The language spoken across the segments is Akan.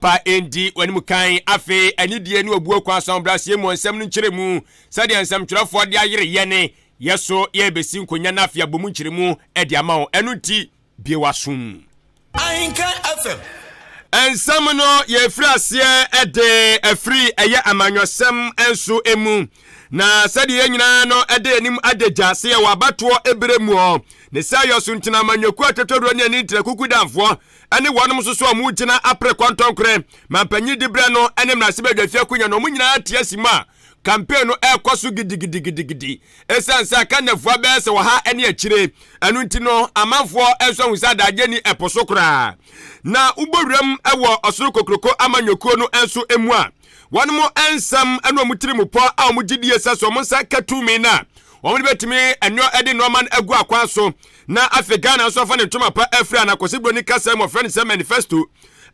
Pa enti w'anim kan afei anidie ne obuo kwan so ahobrɛaseɛ mu nsɛm no nkyerɛmu sɛdeɛ nsɛmtwerɛfoɔ de ayere yɛne yɛ so yɛrebɛsi nkonya no afei abɔ mu nkyerɛmu de ama wo. Ɛno nti bue w'aso mu. Ahenka FM. Nsɛm no yɛfiri aseɛ de afiri ɛyɛ amanyɔsɛm nso mu. Na sɛdeɛ yɛn nyinaa no de anim adagya sɛ yɛwɔ abatoɔ berɛ muɔ, ne sɛ yɛ so ntina amanyɔkuo atwatwaduo ne ani ntena kukudanfoɔ ne wɔnom nso so a wɔgyina apere kɔntɔnkorɛ mampanyin diberɛ no ne mmarahyɛbadwafie akonya no, wɔn nyinaa te asi mu a campaign no ɛrekɔ so gidigidigidigidi ɛsiane sɛ aka nnafua bɛyɛ sɛ ɔha ne akyire. Ɛno nti no amanfoɔ nso ahu sɛ adagye ni ɛpo so koraa. Na wobɔ wuram wɔ ɔsoro kokroko amanyɔkuo no nso mu a, wɔn nsɛm ne wɔn tirimupɔ a wɔn gye die sɛ sɛ wɔn nsa ka tumi no a wɔn de bɛtumi ɛno de nneɛma no agu akwan so na afei Ghana nso afa ne ntoma pa afiri anakwasi buroni kasa mu ɔfrɛ no sɛ manifesto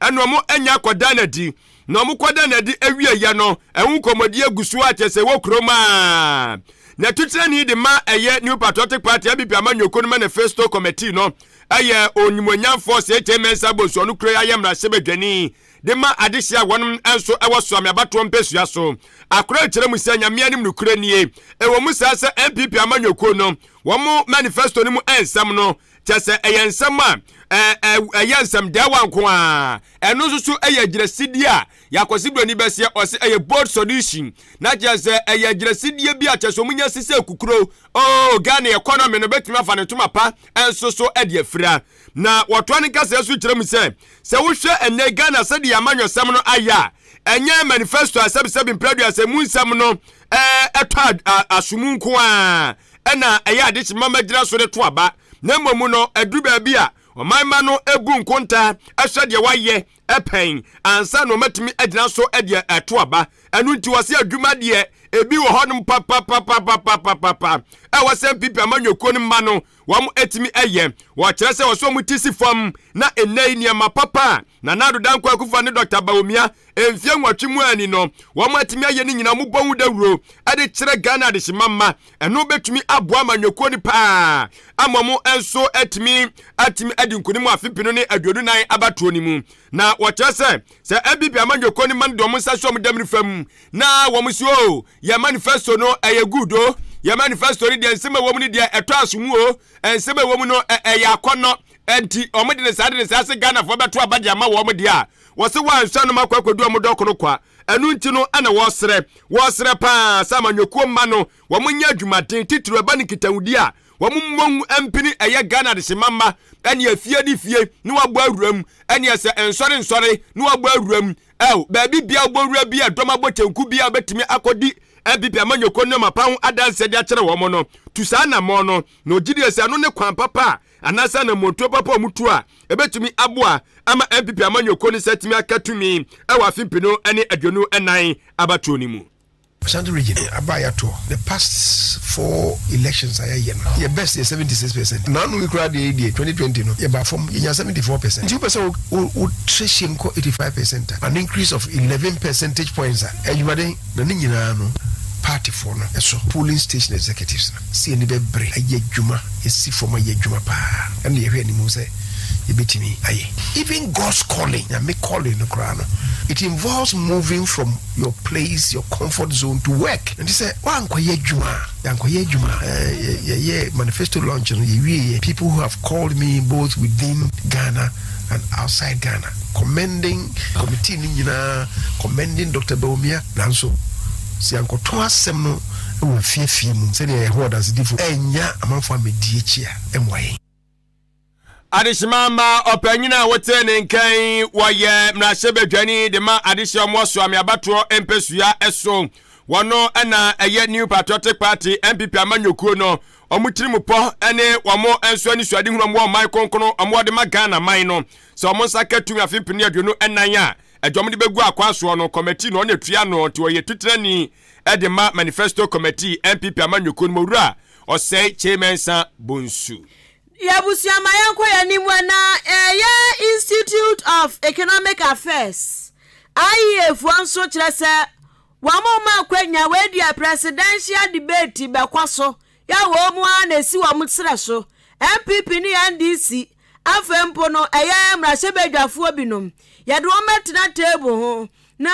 ɛno wɔn anya akɔda no adi. Na wɔn kɔda no adi awieɛ no, ɛho nkɔmmɔdie gu so a kyerɛ sɛ ɛwɔ kurom a na tukyerɛni de ma ɛyɛ New Patriotic Party NPP amanyɔkuo no manifesto committee no ɛyɛ onimuonyamfoɔ Seetee Mensah Bonsu, ɔno kura yi ayɛ mmarahyɛbadwani de ma adehyeɛ a wɔn nso ɛwɔ Soame abatoɔ mpɛsua so. Akora kyerɛ mu sɛ Nyame anim nokorɛ nie, ɛwɔ mu saa sɛ NPP amanyɔkuo no wɔn manifesto no mu nsɛm no kyɛ sɛ ɛyɛ nsɛm a ɛyɛ nsɛm dɛɛwa nko ara. Ɛno nso so yɛ agyinasidie a yɛakɔsi buroni bɛseɛ ɔse ɛyɛ bold solution, na kyerɛ sɛ ɛyɛ agyinasidie bi a kyerɛ sɛ ɔmo nya sisɛ kukuro. Oh, Ghana economy no bɛtumi afa ne ntoma pa nso so de afira. Na wɔtoa ne nkasɛɛ so kyerɛ mu sɛ, sɛ wohwɛ ɛnnɛ Ghana sɛdeɛ amanyɔsɛm no ayɛ a, ɛnyɛ manifesto a sɛbisɛbi mprɛduasa mu nsɛm no ɛtɔ asomu nko ara ɛna ɛyɛ adekyema ma gyina so de to aba, na mmom no ɛduru baabi a ɔman mma no bu nkonta hwɛ deɛ wayɛ pɛn ansa na wɔatumi agyina so de ɛto aba. Ɛno nti wɔse adwuma deɛ ebi wɔ hɔnom papapapapapapa ɛwɔ sɛ NPP amanyɔkuo no mma no wɔn atumi ɛyɛ. Wɔkyerɛ sɛ wɔsɛ wɔn ti si fam na ɛnnɛ yi nneɛma papa a Nana Addo Dankwa Akufo ne Dɔkta Bawumia mfeɛ 8 mu ani no wɔn atumi ayɛ ne nyinaa wɔn bɔ ho dawuro de kyerɛ Ghana adehyema mma. Ɛno bɛtumi aboa amanyɔkuo no paa ama wɔn nso atumi atumi adi nkonim afe 2024 abatoɔ no mu. Na wɔkyerɛ sɛ sɛ NPP amanyɔkuo no ma no de wɔn nsa hyɛ wɔn dɛm no fam na wɔn si o yɛ manifesto no ɛyɛ good o, yɛ manifesto no deɛ nsɛm a ɛwɔ mu no deɛ ɛtɔ aso mu o, nsɛm a ɛwɔ mu no ɛyɛ akɔnnɔ, nti wɔn de ne saa de ne saa sɛ Ghanafoɔ bɛto aba de ama wɔn deɛ a wɔse wɔanhwɛ no ma akɔ akɔdu wɔn dɔkono kwa. Ɛno nti no ɛna wɔsrɛ wɔsrɛ paa sɛ amanyɔkuo mma no wɔn nyɛ adwumaden, titiriw ɛba ne nkitahodi a wɔn mmɔ mpini ɛyɛ Ghana adehyema mma ɛne afie ne fie ne wɔabɔ awuram ɛne ɛsɛ nsɔre nsɔre ne wɔabɔ awuram ɛw baabi bia wɔbɔ wura bi a dɔm abɔ kyɛnku bi a wɔbɛtumi akɔdi NPP amanyɔkuo nneɛma pa ho adanseɛ de akyerɛ wɔn no tu saa anammɔn no, na ɔgye die sɛ ɛno ne kwan papa a anaasɛ anammɔntuo papa a wɔtu a ɛbɛtumi aboa ama NPP amanyɔkuo no sɛ atumi aka tumi wɔ afe 2024 abatoɔ no mu. Ashanti Region aba a yɛatoɔ the past four elections a yɛayɛ no, yɛ best yɛ 76%. Naano yi koraa deɛ yi deɛ 2020 no yɛbaa fam, yɛnyaa 74%. Nti wopɛ sɛ wo wo trɛ hyɛm kɔ 85% a, an increase of 11 percentage points a, ɛyɛ adwumaden. Na ne nyinaa no party foɔ no so polling station executives no sɛ yɛn ani bɛbere ayɛ adwuma, yɛsi fam ayɛ adwuma paa, ɛna yɛhwɛ anim sɛ yɛbɛtumi ayɛ. Even God's calling, Nyame calling no koraa no, it involves moving from your place, your comfort zone to work. Nti sɛ woankɔyɛ adwuma a, yɛankɔyɛ adwuma a, yɛyɛɛ manifesto launch no, yɛwieɛ, people who have called me both within Ghana and outside Ghana, commending committee no nyinaa, commending Doctor Bawumia, nanso sɛ yɛankɔtɔn asɛm no wɔ afie afie mu sɛdeɛ Yehowa Adasedifo annya amanfoɔ ammɛdi akyi a, ɛmmoa yɛn. Adehyema mma ɔpanyin a wotee ne nka yi, wɔyɛ mmarahyɛbadwani de ma adehyeɛ ɔmo Ɔsoame abatoɔ mpɛsua so. Wɔno na ɛyɛ New Patriotic Party, NPP amanyɔkuo no, ɔmo tirimupɔ ne wɔn nso anisoadehunu ɔmo wɔ ɔman kronkron ɔmo wɔde ma Ghana man no. Sɛ ɔmo nsa ka tumi afe 2024 a, ɛde ɔmo de bɛgu akwan soɔ no, kɔmɛtii na ɔno etua ano, nti ɔyɛ titenani de ma Manifesto Committee, NPP amanyɔkuo no mu owura Osei Kyei Mensah Bonsu. Yɛabusua ma yɛnkɔ yɛn anim ɛ na ɛyɛ Institute of Economic Affairs, IEA, foɔ nso kyerɛ sɛ wɔn mma akwanya wei deɛ presidential debate bɛkɔ so yɛ a wɔn ara na ɛsi wɔn serɛ so NPP ne NDC. Afei mpo no, ɛyɛ mmarahyɛbadwafoɔ binom. Yɛde wɔn bɛtena table ho na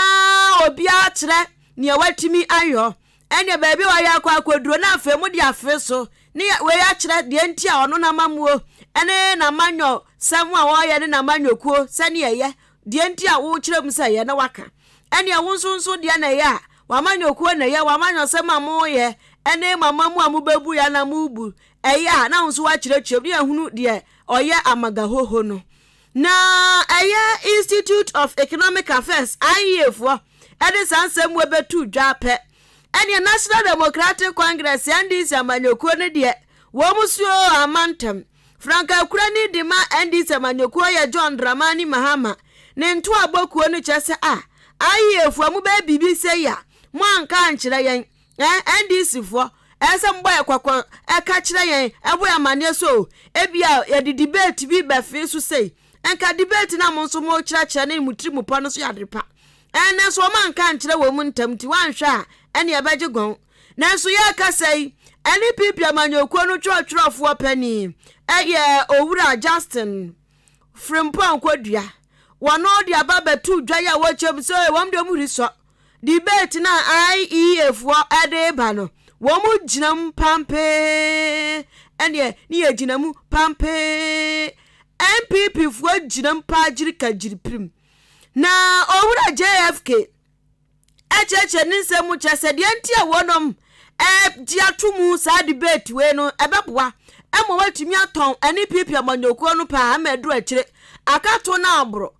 obiara akyerɛ nea watumi ayɔ ɛne baabi a wayɛ akɔ akɔduro, na afei mo de afere so ne wei akyerɛ deɛ nti a ɔno n'amammuo ne n'amanyɔ sɛm a wɔreyɛ ne n'amanyɔkuo sɛne ɛyɛ, deɛ nti a wokyerɛ mu sɛ ɛyɛ na waka. Ɛneɛ wo nso nso deɛ na ɛyɛ a wamanyɔkuo na ɛyɛ, wamanyɔsɛm a moyɛ ɛne mama mu a mobɛbu yɛ na mobu ɛyɛ a, na wo nso wakyerɛkyerɛ mu ne yɛhunu deɛ ɔyɛ amagahoho no. Na ɛyɛ Institute of Economic Affairs, IEA foɔ, ɛde saa nsɛm mu bɛtu dwa pɛ, ɛneɛ National Democratic Congress, NDC amanyɔkuo no deɛ, wɔn mu suo ama ntɛm. Frankakurani de ma NDC amanyɔkuo yɛ John Dramani Mahama ne ntoabɔkuo no kyerɛ sɛ a IEA foɔ, mobɛyɛ biribi sɛ yi a, mo anka ankyerɛ yɛn. NDC foɔ, ɛsɛ sɛ mobɔ yɛ kɔkɔ, ɛka kyerɛ yɛn, ɛbɔ yɛ amanneɛ so ebia yɛde debate bi bɛfee so sei. Nka debate no a mo nso mokyerɛkyerɛ ne mo tiri mu pɔ no so yɛ ade pa. Ɛnɛ nso wɔn anka ankyerɛ wɔn mu ntam nti wɔanhwɛ a, ɛne ɛbɛgye gɔn. Nanso yɛrekasa yi, NPP amanyɔkuo no twerɛtwerɛfoɔ panin ɛyɛ Owura Justin Frimpong Kodua. Wɔn de aba bɛto dwa yi a wɔkyerɛ mu sɛ wɔn deɛ wɔn huri sɔ debate no a IEA foɔ ɛde ba no, wɔn gyina mu pampee. Ɛneɛ ne yɛ gyina mu pampee. NPP foɔ gyina mu paa gyirika gyiripirim. Na Owura JFK ɛkyerɛkyerɛ ne nsɛm mu kyerɛ sɛ deɛ nti a wɔnom ɛgye ato mu saa debate wei no, ɛbɛboa ɛma wɔatumi atɔn NPP amanyɔkuo no paa ama aduru akyire akato no aboro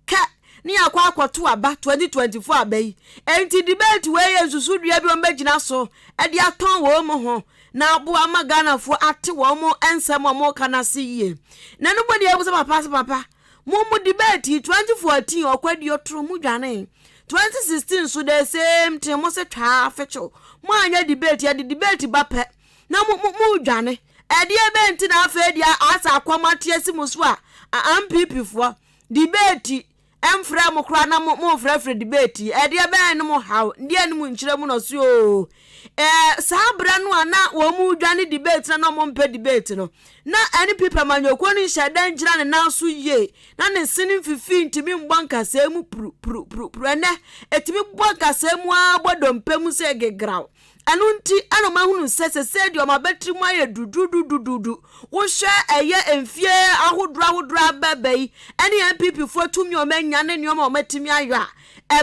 kɛ ne yɛakɔ akɔto aba 2024 aba yi. Enti debate wei yɛ nsusudua bi wɔn bɛgyina so ɛde atɔn wɔn mu ho na aboa ama Ghanafoɔ ate wɔn mo nsɛm a wɔka no ase yie. Na no bɔ deɛ ɛbu sɛ papa sɛ papa mo debate yi, 2014 ɔkwadie toro mo dwane, 2016 so the same thing, mo se twaa afekyew mo anyɛ debate. Yɛde debate ba pɛ na mo dwane. Ɛdeɛ bɛn nti na afei deɛ asa akɔm ate asi mo so a NPP foɔ debate ɛmfrɛ mo koraa na mo mfrɛfrɛ debate yi? Ɛdeɛ bɛn no mo haw deɛ no mu nkyerɛ mu no so o? Saa berɛ no a na wɔn mu dwane debate na wɔn mpɛ debate no, na NPP amanyɔkuo no nhyɛ dan gyina ne nan so yie na ne sene mfifi ntumi mbɔ nkasɛɛ mu puru puru puru puru. Ɛnɛ ɛtumi bɔ nkasɛɛ mu ara bɔ dompe mu sɛ gegraw. Ɛno nti ɛna ɔmo ahunu sɛ sɛsɛ deɛ ɔmo abɛtiri mu ayɛ dudududududu. Wohwɛ ɛyɛ mfie ahodoɔ ahodoɔ abɛbɛ yi ɛne NPP foɔ tumi a ɔmo anya ne nneɛma a ɔmo atumi ayɔ a,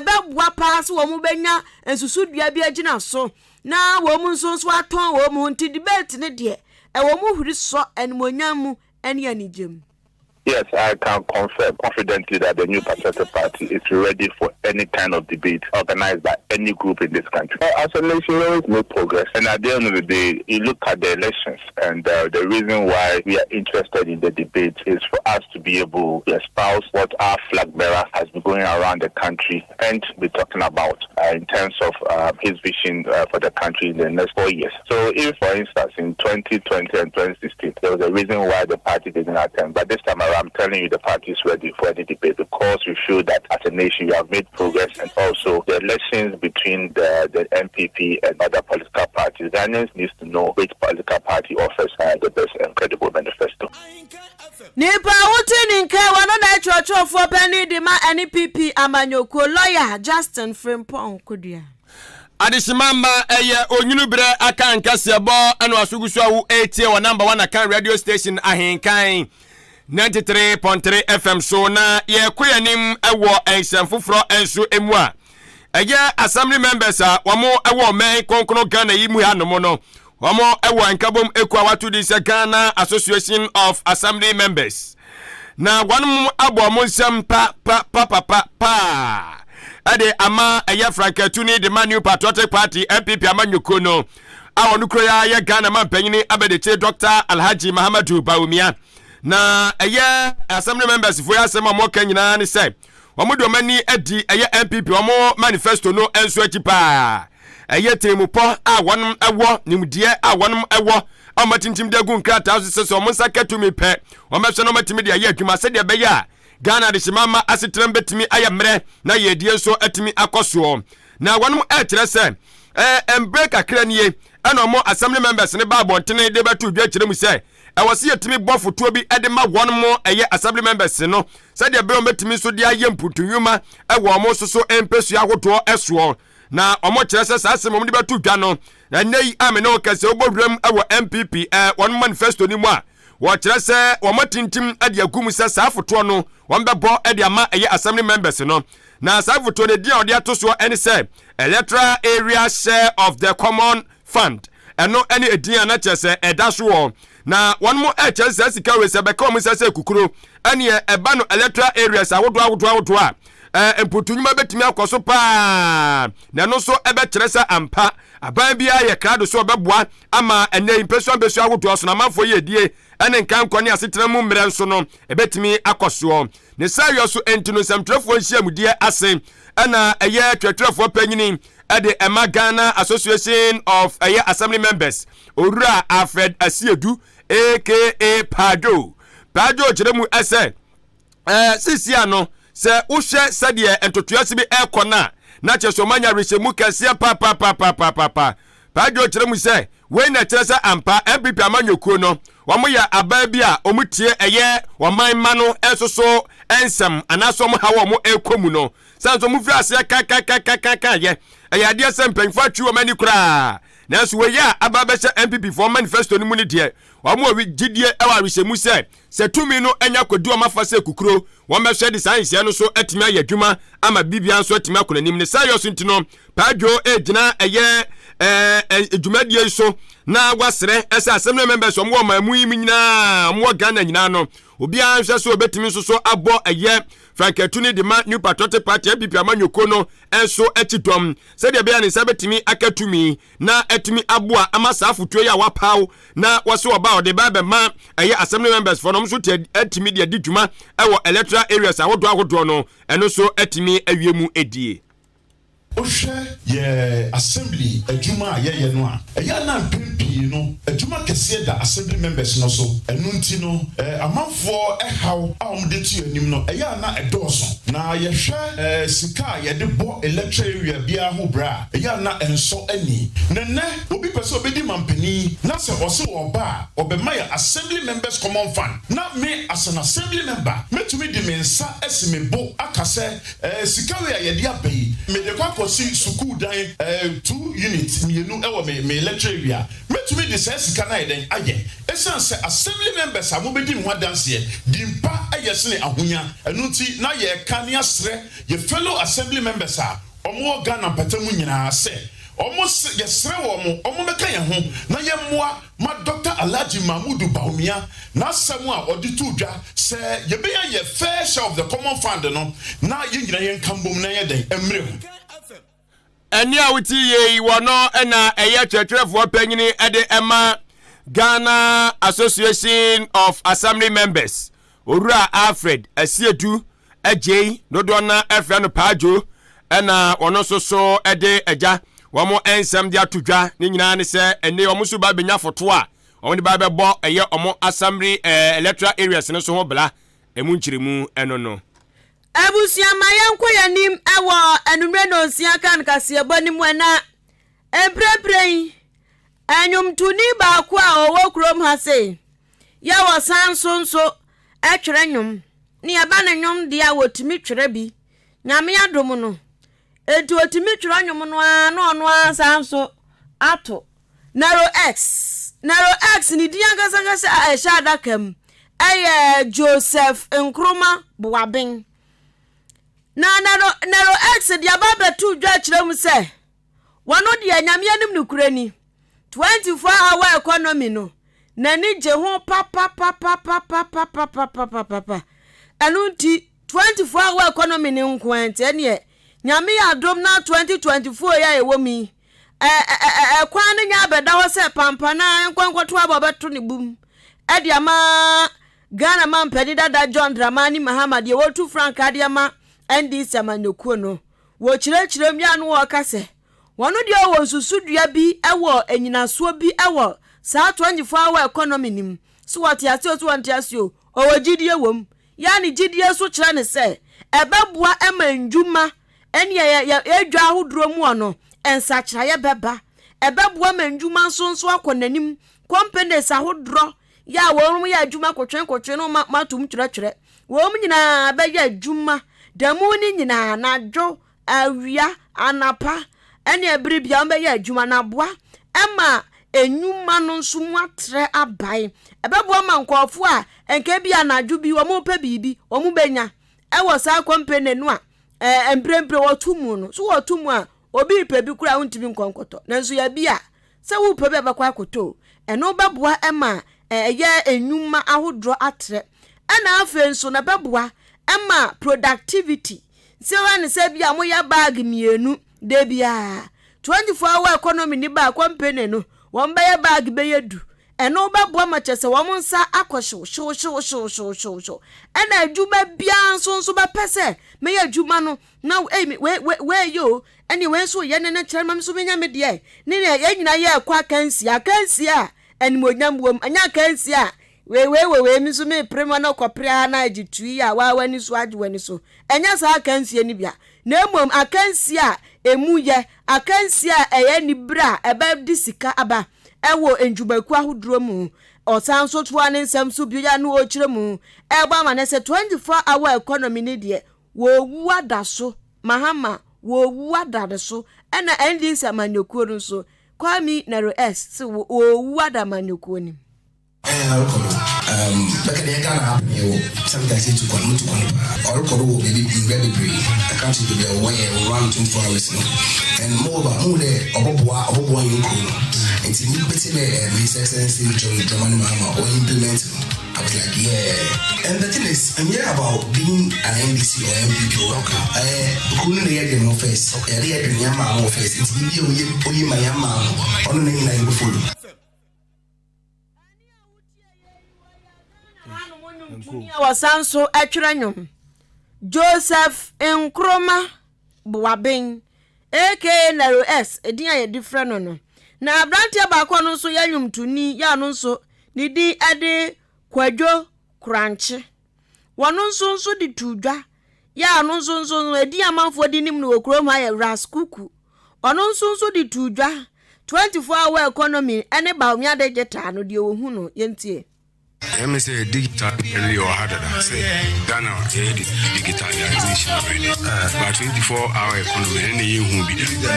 ɛbɛboa paa sɛ wɔn bɛnya nsusudua bi agyina so na wɔn nso atɔn wɔn ho. Nti debate ne deɛ, ɛwɔ mu huri sɔ animonyam mu ɛne anigye mu. Yes, I can confirm confidently that the New Patriotic Party is ready for any kind of debate organized by any group in this country. As a nation, we always make progress. And at the end of the day, you look at the elections, and the reason why we are interested in the debate is for us to be able to espouse what our flag bearer has been going around the country and be talking about in terms of his vision for the country in the next 4 years. So if, for instance, in 2020 and 2016, there was a reason why the party didn't attend, but this time around, I'm telling you the party is ready for any debate because we feel that as a nation we have made progress, and also the elections between the NPP and other political parties, Ghanaians needs to know which political party offers the best and credible manifesto. Nipa a wote ne nka wɔno na ɛtwerɛtwerɛfoɔ panin de ma NPP amanyɔkuo, lawyer Justin Frimpong Kodua. Adehyema mma, ɛyɛ onwunu berɛ aka nkɛseɛbɔ ɛna wasogu so a wo ɛtie wɔ number one Akan radio station, Ahenkan 93.3 FM so. Na yɛkɔ yɛn ɛwɔ nsɛm foforɔ nso mu a ɛyɛ assembly members a wɔn ɛwɔ ɔman kronkron Ghana yi mu hanom no, wɔn ɛwɔ nkabom ekuo a wato di sɛ Ghana Association of Assembly Members, na wɔn abɔ wɔn nsɛm pa pa pa pa pa paa ɛde ama ɛyɛ frankatuni de ma New Patriotic Party, NPP amanyɔkuo no a wɔn kuro ya yɛ Ghana man panyin abɛdekye Dr Alhaji Mahamadu Bawumia. Na ɛyɛ assembly members foɔ asɛm a wɔka nyinaa ne sɛ wɔn de wɔn ani adi ɛyɛ NPP wɔn manifesto no nso akyi paa. Ɛyɛ tirimupɔ a wɔn ɛwɔ, nimdeɛ a wɔn ɛwɔ a wɔn atintim de agu nkrataa so sɛ wɔn nsa kɛtumi pɛ, wɔn bɛhwɛ na wɔn atumi de ayɛ adwuma sɛdeɛ ɛbɛyɛ a Ghana adehyema ma asetenam bɛtumi ayɛ mmerɛ na yɛdie nso atumi akɔ soɔ. Na wɔn ɛkyerɛ sɛ mmerɛ kakra nie ɛna wɔn assembly members ne ba abɔntene de bɛto dwa kyerɛ mu sɛ Ɛwɔ sɛ yɛtumi bɔ fotoɔ bi de ma wɔn mo ɛyɛ assembly members no sɛdeɛ ɛbɛyɛ wɔbɛtumi nso de ayɛ mputu nnwuma wɔ wɔn nso so mpɛsua ahodoɔ soɔ. Na wɔn kyerɛ sɛ saa asɛm wɔn de bɛto dwa no na nnɛ yi a me ne wo kɛsɛ wobɔ wuram wɔ NPP wɔn manifesto no mu a, wɔkyerɛ sɛ wɔn atintim de agu mu sɛ saa fotoɔ no wɔn bɛbɔ de ama ɛyɛ assembly members no. Na saa fotoɔ no din a wɔde ato soɔ ne sɛ Electoral Area Share of the Common Fund. Ɛno ne edin a na kyerɛ sɛ ɛda so wɔ na wɔn mo ɛkyerɛ sɛ sika wei sɛ bɛka wɔn nsa sɛ kukuro ɛneɛ ɛba no electoral areas ahodoɔ ahodoɔ ahodoɔ a mputu nnwuma bɛtumi akɔ so paa. Na ɛno nso ɛbɛkyerɛ sɛ ampa aban biara yɛ krado so ɔbɛboa ama ɛnɛ yi mpɛsua mpɛsua ahodoɔ so na amanfoɔ yɛ edie ɛne nkankɔ ne asetena mu mmerɛ nso no ɛbɛtumi akɔ soɔ. Ne saa yɔ so enti no, nsɛmtwerɛfoɔ nhyiamudeɛ ase ɛna ɛyɛ twerɛtwerɛfoɔ panyini ɛde ɛma Ghana Association of ɛyɛ Assembly Members, Owura Alfred Asiedu aka Paajo. Paajo kyerɛ mu ɛsɛ sisi ano sɛ wohwɛ sɛdeɛ ntotoase bi ɛrekɔ no a, na kyerɛ sɛ ɔmanya awerɛhyɛmu kɛseɛ papapapapaapa. Paajo kyerɛ mu sɛ wei na kyerɛ sɛ ampa NPP amanyɔkuo no wɔn yɛ aban bi a wɔn tie ɛyɛ ɔman ma no nso so nsɛm anaasɛ wɔn ha wɔn ɛrekɔ mu no sɛ nso wɔn firi aseɛ kakakakaka yɛ ɛyɛ adeɛ sɛ mpanyinfoɔ atwi wɔn ani koraa. Nanso wei a aba bɛhyɛ NPP foɔ manifesto no mu no deɛ, wɔn wɔ gyidie ɛwɔ awerɛhyɛmu sɛ sɛ tumi no anya kɔdi wɔn afa sɛ kukuro, wɔn bɛhwɛ de saa nhyɛ no so atumi ayɛ adwuma ama biribiara nso atumi akɔ n'anim. Ne saa yɔ so nti no, Paadwo egyina ɛyɛ dwumadie yi so na wasrɛ ɛsɛ assembly members wɔn wɔ ɔman mu yi mu nyinaa, wɔn wɔ Ghana nyinaa no, obiara nhwɛ so obetumi nso so abɔ ɛyɛ frankatu ne de ma New Patriotic Party, NPP amanyɔkuo no nso akyi dɔm sɛdeɛ ɛbɛyɛ ne nsa bɛtumi aka tumi na atumi aboa ama saa afotuo yi a wapaw na wɔso ɔba a ɔde ba bɛma ɛyɛ assembly members fɔ no nso te atumi de adi dwuma ɛwɔ electoral areas ahodoɔ ahodoɔ no, ɛno nso atumi awie mu edie. Wohwɛ yɛ assembly adwuma a yɛyɛ no a, ɛyɛ ana mpɛn pii no adwuma kɛseɛ da assembly members no so. Ɛno nti no amanfoɔ ɛhaw a wɔde to anim no ɛyɛ ana ɛdɔɔso. Na yɛhwɛ sika a yɛde bɔ electoral area biara ho berɛ a, ɛyɛ ana ɛnsɔ ani. Na nnɛ obi pɛ sɛ ɔbɛdi mampanin na sɛ ɔse ɔba a ɔbɛma yɛ Assembly Members Common Fund, na me as an assembly member mɛtumi de me nsa asi me bo aka sɛ sika wei a yɛde aba yi, mede kɔ akɔsi sukuu dan two unit mmienu ɛwɔ me electoral area. Mɛtumi de saa sika no ayɛ dɛn ayɛ, ɛsiane sɛ assembly members a mobɛdi me ho adanseɛ di mpa ɛyɛ sene ahonya. Ɛno nti na yɛreka ne asrɛ yɛ fellow assembly members a ɔmo wɔ Ghana mpata mu nyinaa sɛ ɔmo yɛsrɛ wɔ mo ɔmo bɛka yɛn ho na yɛmmoa ma Dr Alhaji Mahmudu Bawumia n'asɛm a ɔde to dwa sɛ yɛbɛyɛ yɛ fair share of the common fund no na yɛn nyinaa yɛnka mbom na yɛ dɛn mmerɛ mu. Ɛne a wote yie yi wɔ no ɛna ɛyɛ kyerɛkyerɛfoɔ panyini ɛde ɛma Ghana Association of Assembly Members, Owura Alfred Asiedu Agyei, dodoɔ na ɛfrɛ no Paadwo, ɛna wɔn nso so ɛde agya wɔn nsɛm de ato dwa. Ne nyinaa ne sɛ ɛne wɔn nso ba bɛnya foto a wɔn de ba bɛbɔ ɛyɛ wɔn assembly electoral areas no so ho bla emu nkyerɛmu ɛno no. Abusua, ma yɛnkɔ yɛn anim wɔ anummerɛ nonsia kan kaseɛbɔ no mu. Ɛna mprempren yi, nnwomtoni baako a ɔwɔ kurom ha sei yɛ wɔsan so nso twerɛ nnwom ne yɛba ne nnwom deɛ a wɔtumi twerɛ bi. Nyame adom no enti ɔtumi twerɛ nnwom no ara na ɔno ara san so ato. Nero X. Nero X ne din ankasa a ɛhyɛ adaka mu ɛyɛ Joseph Nkrumah Boaben. Na Nero X de aba abɛto dwa kyerɛ mu sɛ wɔno deɛ, Nyame anim nokorɛ ni, 24 hour economy no n'ani gye ho papapapapapapapapapa. Ɛno nti 24 hour economy ne nko ara nti ɛneɛ Nyame yɛ adom na 2024 yi a ɛwɔ mu yi ɛkwan no nya abɛda hɔ sɛ pampana nkɔnkɔto aba ɔbɛto ne bum ɛde ama Ghana mampanin dada John Dramani Mahama deɛ wɔtu frankaa de ama NDC amanyɔkuo no. Wɔkyerɛkyerɛ mu yɛ ano wɔka sɛ wɔn deɛ wɔ nsusudua bi wɔ anyinasoɔ bi wɔ saa 24 hour economy nim so, wɔte ase o, so wɔnte ase o, ɔwɔ gyidie wɔ mu yɛ ne gyidie so kyerɛ ne sɛ ɛbɛboa ma ndwuma ɛne yɛ dwa ahodoɔ mu ɔno nsakyerɛeɛ bɛba, ɛbɛboa ma ndwuma nso akɔ n'anim, companies ahodoɔ. yɛ a wɔn yɛ adwuma kotwenkotwen no ma matom twerɛtwerɛ. Wɔn nyinaa bɛyɛ adwuma da mu no nyinaa, anadwo, awia, anapa, ɛne ɛbere biara wɔbɛyɛ adwuma na aboa ma nnwuma no nso mu atrɛ abae. Ɛbɛboa ma nkurɔfoɔ a nka bi anadwo bi wɔn repɛ biribi wɔn bɛnya ɛwɔ saa kɔmpene no a ɛɛ mprempren wɔto mu no. So wɔto mu a obi repɛ bi koraa wontumi nkɔ nkɔtɔ. Nanso yɛ bi a sɛ wopɛ bi a bɛkɔ akɔtɔ o. Ɛno bɛboa ma ɛyɛ nnwuma ahodoɔ atrɛ. Ɛna afei nso na ɛbɛboa ma productivity. Sɛ wɔn ne sɛ bi a moyɛ bag mmienu da biara 24 hour economy ni ba company no wɔn bɛyɛ bag bɛyɛ du. Ɛno bɛboa ma kyerɛ sɛ wɔn nsa akɔ hyew hyew hyew hyew hyew hyew hyew. Ɛna adwuma biara nso nso bɛpɛ sɛ mɛyɛ adwuma no na wei wei wei yɛ o, ɛne wei nso yɛ ne ne kyerɛ ma me nso menya me deɛ. Ne nea yɛn nyinaa yɛ ɛkɔ akansie, akansie a animuonyam wom, ɛnyɛ akansie a wei wei wɔ wei mi nso mepere ma na ɔkɔpere ha na agye tui a waa w'ani so agye w'ani so. Ɛnyɛ saa akansie no bia. Na mmom akansie a emu yɛ, akansie a ɛyɛ anibere a ɛbɛde sika aba ɛwɔ ndwumakuo ahodoɔ mu. Ɔsan nso toa ne nsɛm so bio a na ɔrekyerɛ mu ɛrebɔ amanneɛ sɛ 24 hour economy no deɛ wɔrewu ada so, Mahama wɔrewu ada ne so, ɛna NDC amanyɔkuo no nso Kwame Nero S se wɔrewu ada amanyɔkuo no mu. Ɛɛ ɔrekɔ do. Um, bɛka deɛ Ghana ha pɛn yɛwɔ sometimes yɛtu kwan, mutu kwan paa. Ɔrekɔ do wɔ baabi mbea bebree, country bebree a wɔwɔ yɛ wɔ run 24 hours no. And moreover, muhu dɛ ɔbɔboa ɔbɔboa yɛn kuro no. Nti mebɛte dɛ um, His Excellency John Dramani Mahama ɔ implement no. I was like, yeah. And the thing is, ɛnyɛ about being an NDC or NPP or okay. Kuro no na yɛ dwen ho first. Yɛde yɛ dwen yɛn maa ho first. Nti biribi a oye oye ma yɛn maa no, ɔno na nyinaa yɛ follow. A wɔsan nso twerɛ nnwom, Joseph Nkrumah Boaben aka Nero S, edin a yɛde frɛ no no. Na aberanteɛ baako a ɔno nso yɛ nnwomtoni yɛ ɔno nso ne din de Kwadwo Korankye. Wɔn nso nso de too dwa yɛ a ɔno nso nso no edin amanfoɔ de nim no wɔ kurom ha yɛ Ras Kuku. Ɔno nso nso de too dwa 24 hour economy ne Bawumia digital no deɛ wɔhu no yɛntie. Ɛyɛ me sɛ digital no deɛ wɔ ha dada sɛ Ghana yɛyɛ digitalization already but 24 hour economy ɛna yɛhu bi da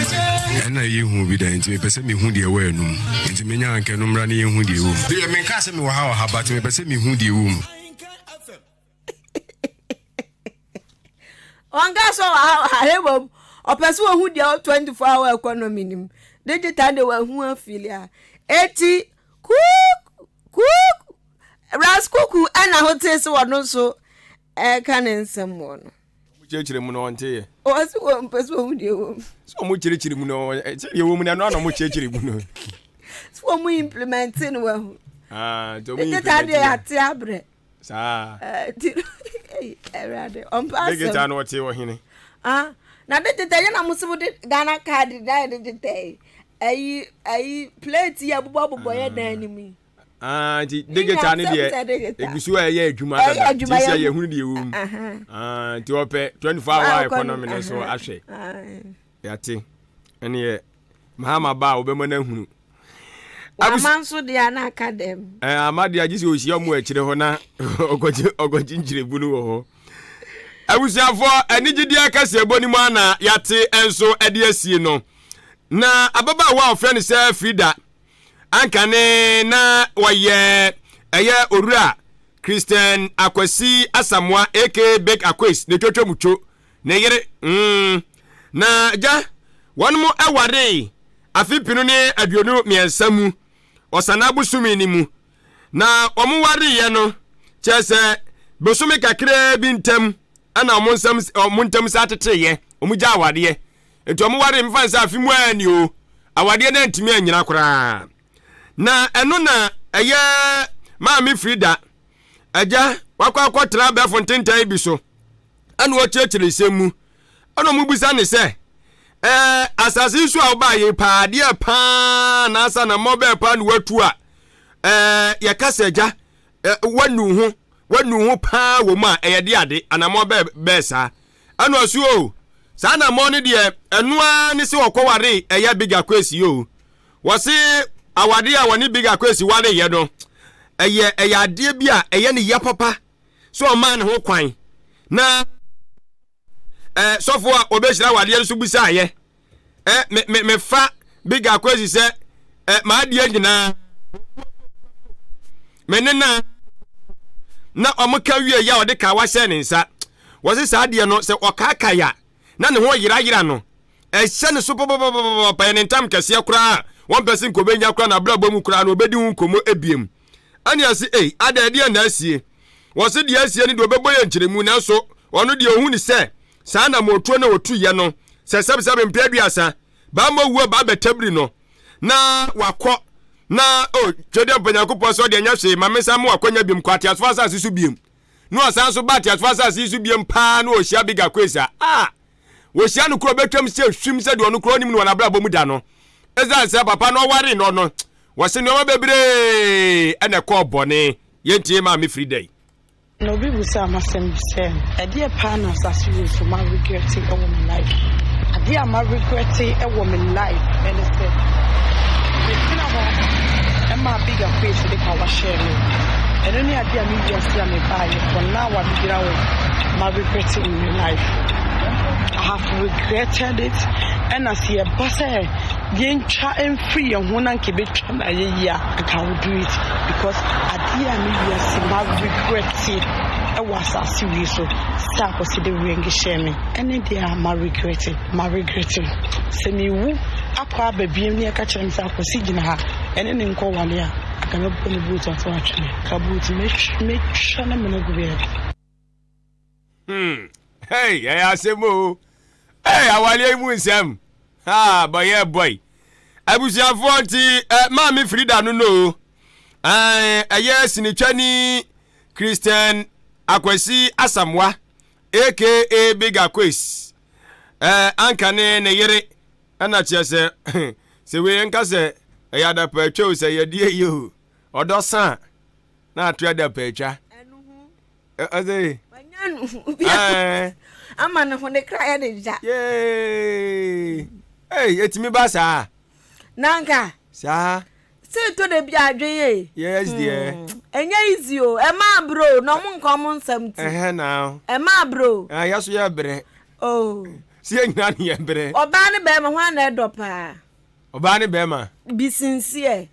ɛna yɛhu bi da nti mepɛ sɛ mehu deɛ ɛwɔ ɛnum nti menya anka no mmra ne yɛhu deɛ ɛwɔ mu deɛ menka sɛ mewɔ ha wɔ ha but mepɛ sɛ mehu deɛ ɛwɔ mu. Ɔnka sɛ ɔwɔ ha wɔ ha na mmom ɔpɛ sɛ ɔhu deɛ ɛwɔ 24 hour economy no mu. Digital de wahu afili a. Eti kuuk kuuk Ras Kuku ɛna ho tee sɛ ɔno nso ɛka ne nsɛm wɔ no. Ɔmo kyerɛkyerɛ mu no ɔnte yɛ. Ɔsi wɔn mpɛ sɛ ɔhu deɛ ɛwɔ mu. Sɛ ɔmo kyerɛkyerɛ mu no sɛ deɛ ɛwɔ mu no ɛno ana ɔmo kyerɛkyerɛ mu no. Sɛ ɔmo implement no wahu. Ah, nti ɔmo Digital implement deɛ yɛate abrɛ. Saa. Nti no, Awurade, ɔmpɛ asɛm. Digital no ɔte wɔ hene. Ah, na digital yɛ na mo se mo de Ghana card na yɛ digital yi. Ayi, ayi, plate yi abobɔ abobɔ yɛ dan no mu yi. Ah, nti digital no deɛ egu so a ɛyɛ adwuma dada. Nti sɛ yɛ hunu deɛ ɛwɔ mu. Ah, nti ɔpɛ 24 hour economy no so ahwɛ. Yɛate. Ɛneɛ Mahama ba a wɔbɛma no ahunu. Ama nso deɛ a na aka dɛm. Ɛɛ ama deɛ agye sɛ ɔhyia mu akyire hɔ na ɔkɔgye ɔkɔgye nkyerɛbu no wɔ hɔ. Abusuafoɔ anigyedeɛ kaseɛbɔ no mu ana yɛate nso de asie no. Na ababaawa a ɔfrɛ no sɛ Frida ankane na wɔyɛ ɛyɛ owura Christian Akwasi Asamoah aka Big Akwes ne twotwo mutwo ne yere mm, na gya wɔn mo waree afe mpenu ne 23 mu Ɔsanaa bosome no mu. Na wɔn wareeɛ no, kyerɛ sɛ bosome kakraa bi ntam ɛna wɔn nsam wɔn ntam sa teteeɛ, wɔn gya awadeɛ. Nti wɔn waree mfa nsɛ afe mu ara ni o, awadeɛ no antumi anyina koraa. Na ɛno na ɛyɛ Maame Frida agya wakɔ akɔtena abɛɛfo ntentan bi so. Ɛna ɔkyerɛkyerɛ nsɛm mu. Ɛna ɔmo bisa ne sɛ, ɛɛ asase yi so a wobaa yi paa adeɛ paa anaasɛ anammɔn bɛɛ paa na watu a ɛɛ yɛka sɛ agya wanu ho wanu ho paa wɔ mu a ɛyɛ de ade anammɔn bɛɛ bɛɛ saa. Ɛna ɔso o saa anammɔn no deɛ ɛno ara ne sɛ ɔkɔwaree ɛyɛ Big Akwesi o. Wɔse awadeɛ a wɔne Big Akwesi wareeɛ no. ɛyɛ ɛyɛ adeɛ bi a ɛyɛ ne ya papa sɛ ɔmaa ne ho kwan na eh, sɔfo a ɔbɛhyira wadeɛ no so bisaeɛ eh, me, me, mefa Big Akwasi sɛ eh, m'adeɛ nyinaa me ne na na ɔmo ka wie yɛ a ɔde kawa hyɛ ne nsa wɔse saa adeɛ no sɛ ɔkaakae a na ne ho yerayera no ɛhyɛ ne so papapapapa yɛ ne ntam kɛseɛ koraa wɔmpɛ se nkɔbɛnya koraa na abrabɔ mu koraa na ɔbɛdi ho nkɔmmɔ ebiem ɛne ɛse ei ada ɛdeɛ na asie wɔse deɛ asie no deɛ ɔbɛbɔ yɛ nkyerɛmu nanso ɔno deɛ ɔhu ne sɛ saa na mɔtuo na ɔtuyɛ no sɛ sɛbsɛbe mpɛ aduasa baa mɔwuo baa bɛtabiri no na wakɔ na o oh, twɛdeɛ mpa nyankopɔn sɛ ɔde anya hwee ma me nsa mo wakɔnya biom kɔ ateasefo asase so biom na ɔsan so ba ateasefo asase yi so biom paa na ɔhyia Big Akwes a ah wɔhyia no korɔ bɛtwam sɛ hwim sɛ deɛ ɔno korɔ ɔnim no wɔ n'abrabɔ mu da no ɛsiane sɛ papa no ɔware no no wɔse nneɛma bebree ɛna ɛkɔɔ bɔne yɛntie maame firi dɛn. Na obi bisaa m'asɛm bi sɛ, ɛdeɛ paa na asase wei so ma regrɛte wɔ me life mu? Adeɛ a ma regrɛte wɔ me life ɛne sɛ, me tena hɔ ɛmaa Big Akwesi de kawa hyɛɛ me. Ɛno ne adeɛ a me wiase a me baayɛ for now a me gyina hɔ ma regrɛte in me life. I have regretted it ɛna sɛ yɛba sɛ yɛntwa mfiri yɛn ho na nka yɛbɛtwa no ayɛ yie a, nka I will do it because adeɛ a me wiase ma regrɛte wɔ asase wei so sɛ Akwasi de ring hyɛɛ me ɛne deɛ a ma regrɛte ma regrɛte sɛ mewu akɔ aba biem ne ɛka kyerɛ me sɛ Akwasi gyina ha ɛne ne nkɔ wale a anka mɛbɔ ne boot ato atwene ka boot mɛtwa ne mene gu baabi. Hmm. Hey, ɛyɛ asɛm o. Hey, awareɛ yi mu nsɛm. Ha, bɔyɛ bɔy. Abusuafoɔ nti, eh, maame Frida no no. Eh, ɛyɛ sinitwani Christian Akwasi Asamoah, aka Big Akwes. Eh, anka ne ne yere ɛna kyerɛ sɛ sɛ wei nka sɛ ɛyɛ adapa atwa o sɛ yɛdeɛ yi o ɔdɔ sa na ato adapa atwa. Ɔsɛ. Wanya no bi ama ne ho ne kra yɛ ne ya. Yee. Hey, etimi ba saa. Nanka. Saa. Sɛ eto da bi adwen ye. Yes dear. Ɛnyɛ easy o. Ɛma abro na ɔmo nka ɔmo nsɛm ti. Ɛhɛ na. Ɛma abro. Ah, yɛ so yɛ brɛ. Oh. Si yɛ nyina ne yɛ brɛ. Ɔbaa ne bɛrima hwan na ɛdɔ paa? Ɔbaa ne bɛrima. Be sincere.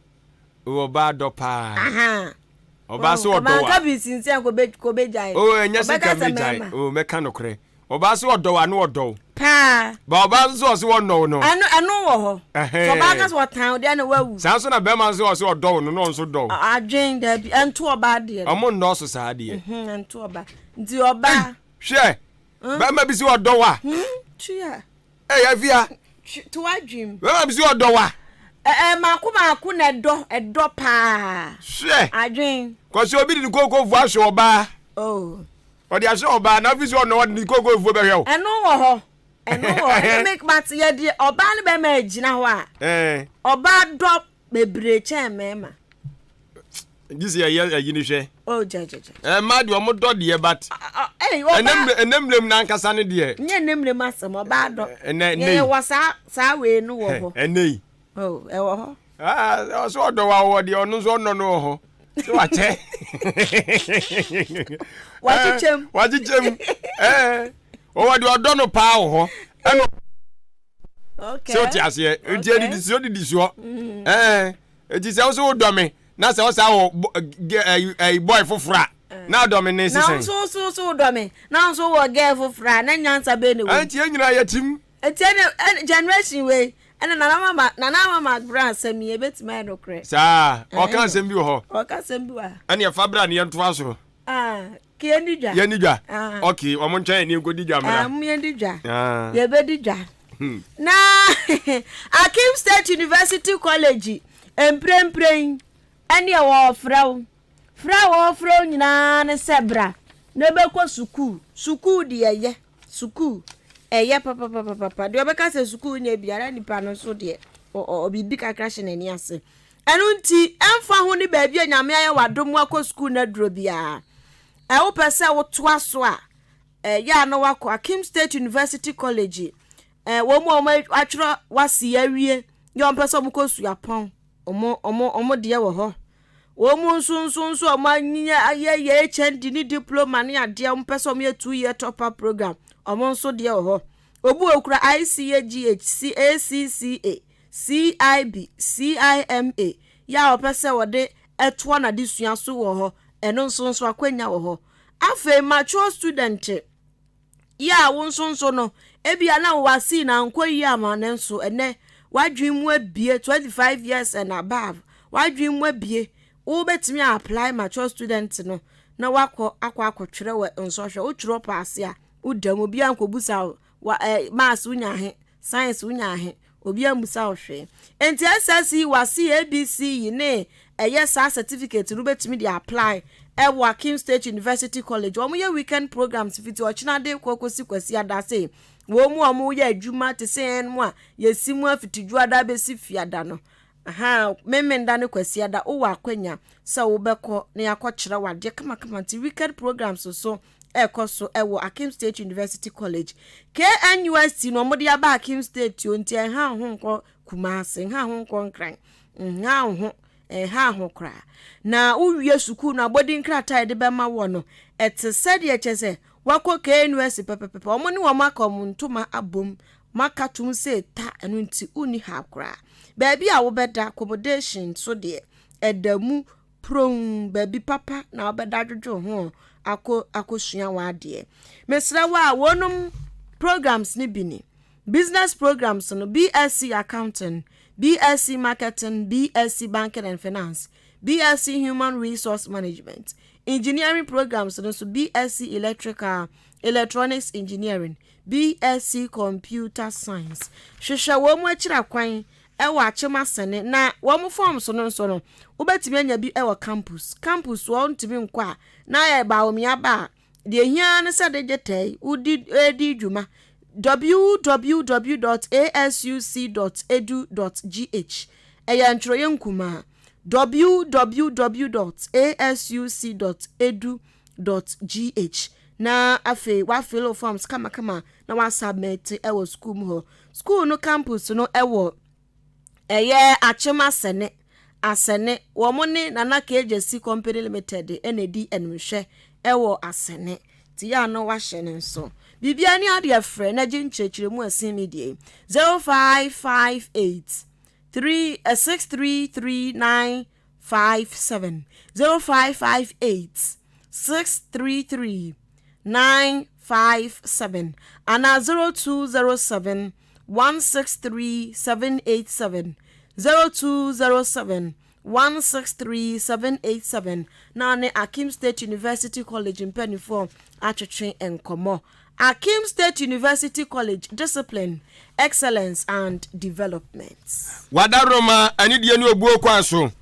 Ɔbaa dɔ paa. Ɔbaa so ɔdɔ wa. Ɔbaa bi sinsia ko bɛ ko bɛ gyae. O ɛnyɛ sɛ ka mɛ gyae. O mɛka nokorɛ. Ɔbaa so ɔdɔ wa no ɔdɔ wo. Paa. Ba ɔbaa nso ɔso ɔnɔ wo no. Ɛno ɛno wɔ hɔ. Sɛ ɔbaa ka sɛ ɔtan wo deɛ na wawu. Saa nso na bɛrima nso ɔso ɔdɔ wo no na ɔnso dɔ wo. Adwen dabi ɛnto ɔbaa deɛ. Ɔmo nnɔɔso saa deɛ. Ɛnto ɔbaa nti ɔbaa. Hwɛ bɛrima bi si ɔdɔ wa. Tua. Ɛyɛ afia. To w'adwene. Bɛrima bi si ɔdɔ wa. Ɛɛ mako mako na ɛdɔ ɛdɔ paa. Hwɛ. Adwene. Kɔsi obi de ne kooko fuo ahwɛ ɔbaa. Oh. Ɔde ahyɛ ɔbaa na afi so ɔnɔ ɔde ne kooko fuo bɛhwɛ o. Ɛno wɔ hɔ. Ɛno wɔ hɔ. Ɛno make but yɛde ɔbaa ne bɛrima agyina hɔ a. Ɛɛ. Ɔbaa dɔ bebree kyɛn mmarima. Gye sɛ yɛyɛ ayi no hwɛ. Oh, gya gya gya. Eh, mmaa deɛ ɔmo dɔ deɛ but. Ɛnɛ mmerɛ mu n'ankasa ne deɛ. Nyɛ ɛnɛ mmerɛ mu asɛm ɔbaa dɔ. Ɛnɛ ɛnɛ yi. Yɛ wɔ saa saa wei no wɔ hɔ. Ɛnɛ yi. Oh, ɛwɔ hɔ. Ah, ɔsɛ ɔdɔ wa wɔ deɛ ɔno nso ɔnɔ no wɔ hɔ. Sɛ wakyɛ. Wakyekyɛm. Wakyekyɛm. Ɛɛ ɔwɔ deɛ ɔdɔ no paa wɔ hɔ. Ɛnɔ. sɛ wote aseɛ nti ɛdidi soɔ didi soɔ mm. ɛɛ nti sɛ wosɛ wodɔ me na sɛ wosa wɔ ɛyi bɔy foforɔ a eh. na adɔ me ne sisan. na nso so so wodɔ me na nso wɔ gɛɛ foforɔ a na nyansa bɛɛ ne wɔ. ɛnti yɛn nyinaa yɛ tim. nti ɛne generation wei ɛna nana mama nana mama bra asɛm yi ebetumi ayɛ nokorɛ. saa ɔka asɛm bi wɔ hɔ. ɔka asɛm bi wɔ ha. ɛne ɛfa bra ne yɛn to aso. Ah. Ke yɛn di dwa. Yɛn di dwa. Ah. Ok, wɔn nkyɛn yɛn nkɔ di dwa mmra. Ah, yɛn di dwa. Ah. Yɛbɛ di dwa. Hmm. Na Akim State University College mprempren ɛne ɛwɔ ɔfrɛ wo. Frɛ a wɔfrɛ wo nyinaa ne sɛ bra na ɛbɛkɔ sukuu. Sukuu deɛ ɛyɛ. Sukuu ɛyɛ papapapapa. Deɛ ɔbɛka sɛ sukuu nyɛ biara nipa no nso deɛ ɔ biribi kakra hyɛ n'ani ase. Ɛno nti, ɛmfa ho ne baabi a Nyame ayɛ w'adom wakɔ sukuu no aduro biara, ɛ wopɛ sɛ wotoa so a, ɛ yɛ a na wakɔ Akim State University College, ɛ wɔn mu a wɔn atwerɛ wasi awie, yɛ wɔn pɛ sɛ wɔn kɔ suapɔn, wɔn wɔn wɔn deɛ wɔ hɔ. Wɔn nso nso nso a wɔanyinya ayɛ yɛ HND ne diploma ne adeɛ, wɔn pɛ sɛ wɔyɛ 2 year top up program, wɔn nso deɛ wɔ hɔ. Obi wɔ kura ICAGH, ACCA, CIB, CIMA yɛ a wɔpɛ sɛ wɔde ɛtoa n'adesua so wɔ hɔ, ɛno nso nso akonnwa wɔ hɔ. Afei mature student yɛ a wo nso nso no, ebia na wasi na nkɔ yie ama ne nso ɛnɛ wadwin mu abie, 25 years and above, wadwin mu abie, wobɛtumi apply mature student no na wakɔ akɔtwerɛ wɔ nsɔhwɛ. Wotwerɛ pass a, woda mu. Obiara nkɔbusa wa maths wonya ahe, science wonya ahe, obiara mmusa wo hwee. Nti SSC, WASSCE, ABC yi ne ɛyɛ saa certificate no, wobɛtumi de apply ɛwɔ Akim State University College. Wɔn yɛ weekend programs fiti ɔkyena de kɔ kɔsi Kwasi Adase. Wɔn mu a wɔyɛ adwuma te sɛ yɛn mu a yɛsi mu afiti Dwoada bɛsi Fiada no, aha Memenda ne Kwasi Ada, wowɔ akwanya sɛ wobɛkɔ na yɛakɔkyerɛ wadeɛ kamakama. Nti weekend programs so ɛkɔ so ɛwɔ Akim State University College. KNUST na wɔde aba Akim State o, nti ɛha ho nkɔ Kumase, nha ho nkɔ Nkran, nha ho ɛha ho koraa. Na wowie sukuu no, abɔden nkrataa yɛde bɛma wɔ no, ɛte sɛdeɛ kyɛ sɛ wakɔ KNUST pɛpɛpɛpɛ. Wɔn ne wɔn aka wɔn ntoma abom maka tum sɛ ta ɛno, nti wonni ha koraa. Baabi a wobɛda, accommodation so deɛ, ɛda mu prom, baabi papa na wobɛda adwodwo ho akɔ akɔsua w'adeɛ. Mesrɛ wo a, wɔnom programs ne bi ni: business programs no, BSc Accounting, BSc Marketing, BSc Banking and Finance, BSc Human Resource Management. Engineering programs no so, BSc Electrical Electronics Engineering, BSc Computer Science. Hwehwɛ wɔn mu akyiri akwan ɛwɔ Akyem Asɛne. Na wɔn forms no nso no, wobɛtumi anya bi ɛwɔ campus. Wɔn ntumi nkɔ a, na ayɛ baomia ba a, deɛ hia ne sɛ de gye tɛɛ wodi edi dwuma, www.asuc.edu.gh. Ɛyɛ ntwerɛeɛ nkumaa, www.asuc.edu.gh. Na afei wafill forms kamakama na wasubmit ɛwɔ sukuu mu hɔ. Sukuu no campus no ɛwɔ ɛyɛ Akyem Asɛne. Asɛne, wɔn ne Nana KJC Company Limited ɛna edi animhwɛ ɛwɔ Asɛne. Ti yɛ ano wahyɛ ne nso biribiara ne adeɛ, frɛ na gye nkyerɛkyerɛmu ɛsen mi deɛ, 0558 3 633957, 0558 633957, ana 0207 163787, 0207 163787, na ne Akim State University College mpanimfoɔ atwetwe nkɔmmɔ. Akim State University College, discipline, excellence and development. Wadaroma anidie ne obuo kwan so.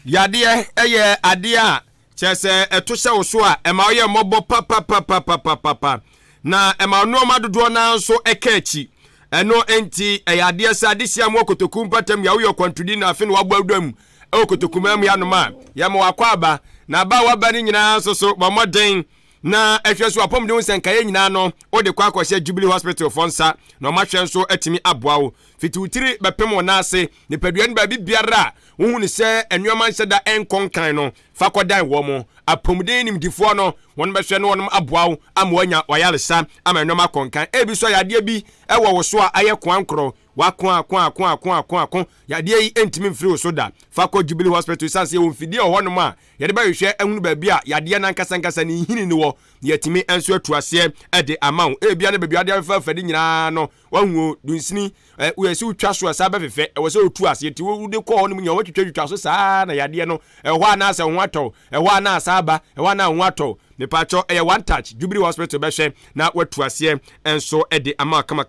Yadeɛ ɛyɛ adeɛ a kyerɛ sɛ ɛto hyɛ wo so a, ɛma woyɛ mmɔbɔ papapapapapapa, na ɛma nneɛma dodoɔ naa nso ɛka akyi. Ɛno nti ɛyɛ adeɛ sɛ adehyia mu kotoku mpatam yɛ woyɛ kwantudi na afe na wabɔ awura mu ɛwɔ kotoku mu anom a, yɛma wakɔ aba na aba a waba no nyinaa nso so, bɔ mmɔden na ɛhwɛ so apɔmuden ho nsɛnkaeɛ nyinaa no, wode kɔ akɔhyɛ Jubilee Hospital fɔ nsa na ɔmahwɛ nso atumi aboa wo. Fiti wo tiri bɛpem wo nan ase, nipadua no baabi biara a wohu ne sɛ nneɛma nhyɛ da nkɔ nkan no, fa kɔdan wɔ mo apɔmuden nimdifoɔ no, wɔn bɛhwɛ no, wɔn aboa wo ama wanya wayaresa ama nneɛma akɔ nkan. Ebi so yadeɛ bi ɛwɔ wo so a ayɛ koa nkorɔ wako ako ako ako ako ako, yadeɛ yi ntumi mfiri wo so da, fa kɔ Jubilee Hospital. San sɛ yɛwɔ mfidie wɔ hɔnom a yɛde bɛhwehwɛ ahunu baabi a yadeɛ nankasa nkasa ne nhini ne wɔ, na yɛtumi nso atu aseɛ de ama wo. Ebia ne baabi adeɛ afɛfɛ de nyinaa no wahu dunsini ɛ woyɛ sɛ wotwa so a saa bɛfefɛ, ɛwɔ sɛ wotu aseɛ, nti wode kɔ hɔ nom nyinaa wɔtwitwa twitwa so saa na yadeɛ no ɛwɔ hɔ anaasɛ wo ho atɔ ɛwɔ hɔ anaasɛ aba ɛwɔ anaa wo ho atɔ. Mepatwɔ, ɛyɛ one touch. Jubilee Hospital bɛhwɛ na watu aseɛ nso de ama kama.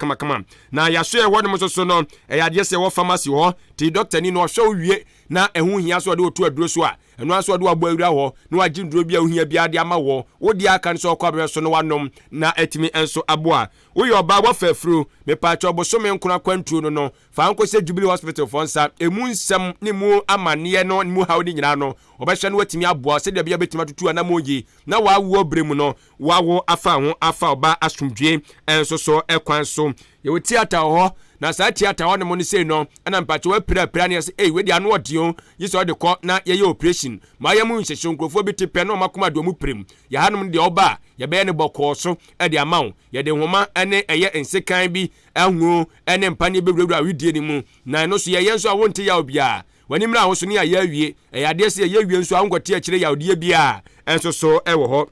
Na yɛaso yɛ hɔ nom nso so no, ɛyɛ adeɛ sɛ ɛwɔ pharmacy hɔ te doctor ni no ɔhwɛ wo wie na ɛho hia so ɔde woto aduro so a, ɛno nso ɔde wabɔ awura hɔ na wagye nduro bi a wohia biara de ama wɔ wo. Deɛ aka no sɛ ɔkɔ abɛhwɛ so na wanom na atumi nso aboa. Woyɛ ɔbaa wafa afuro, mepatwɔ, bosome nkron akwantuo no fa nkɔ sɛ Jubilee Hospital fɔ nsa. Emu nsɛm ne mu amanneɛ no ne mu haw ne nyinaa no, ɔbɛhwɛ no watumi aboa sɛdeɛ bɛyɛ bɛtumi atutu anammɔn yie na wawoɔ berɛ mu no. wawo afa ho afa ɔba asomdwie nso so kwan so. Yɛwɔ theatre wɔ hɔ na saa theatre hɔ nom no sei no ɛna mpakyɛ wapira pira ne yɛsɛ ei wei deɛ ano ɔden o gye sɛ ɔde kɔ na yɛyɛ operation ma ayɛ mu nhyehye nkurɔfoɔ bi te pɛ na wɔn akoma de wɔn pirim yɛ hanom no deɛ ɔba a yɛbɛyɛ no bɔkɔɔ so de ama wo yɛde nhoma ne ɛyɛ nsekan bi ahungo ne mpaneɛ bɛwurawura awidie no mu na ɛno so yɛyɛ nso a wonte yaw biara w'ani mmra ho so ne ayɛ awie ɛyɛ adeɛ sɛ yɛyɛ wie nso a wonkɔte akyire yawdeɛ biara nso so wɔ hɔ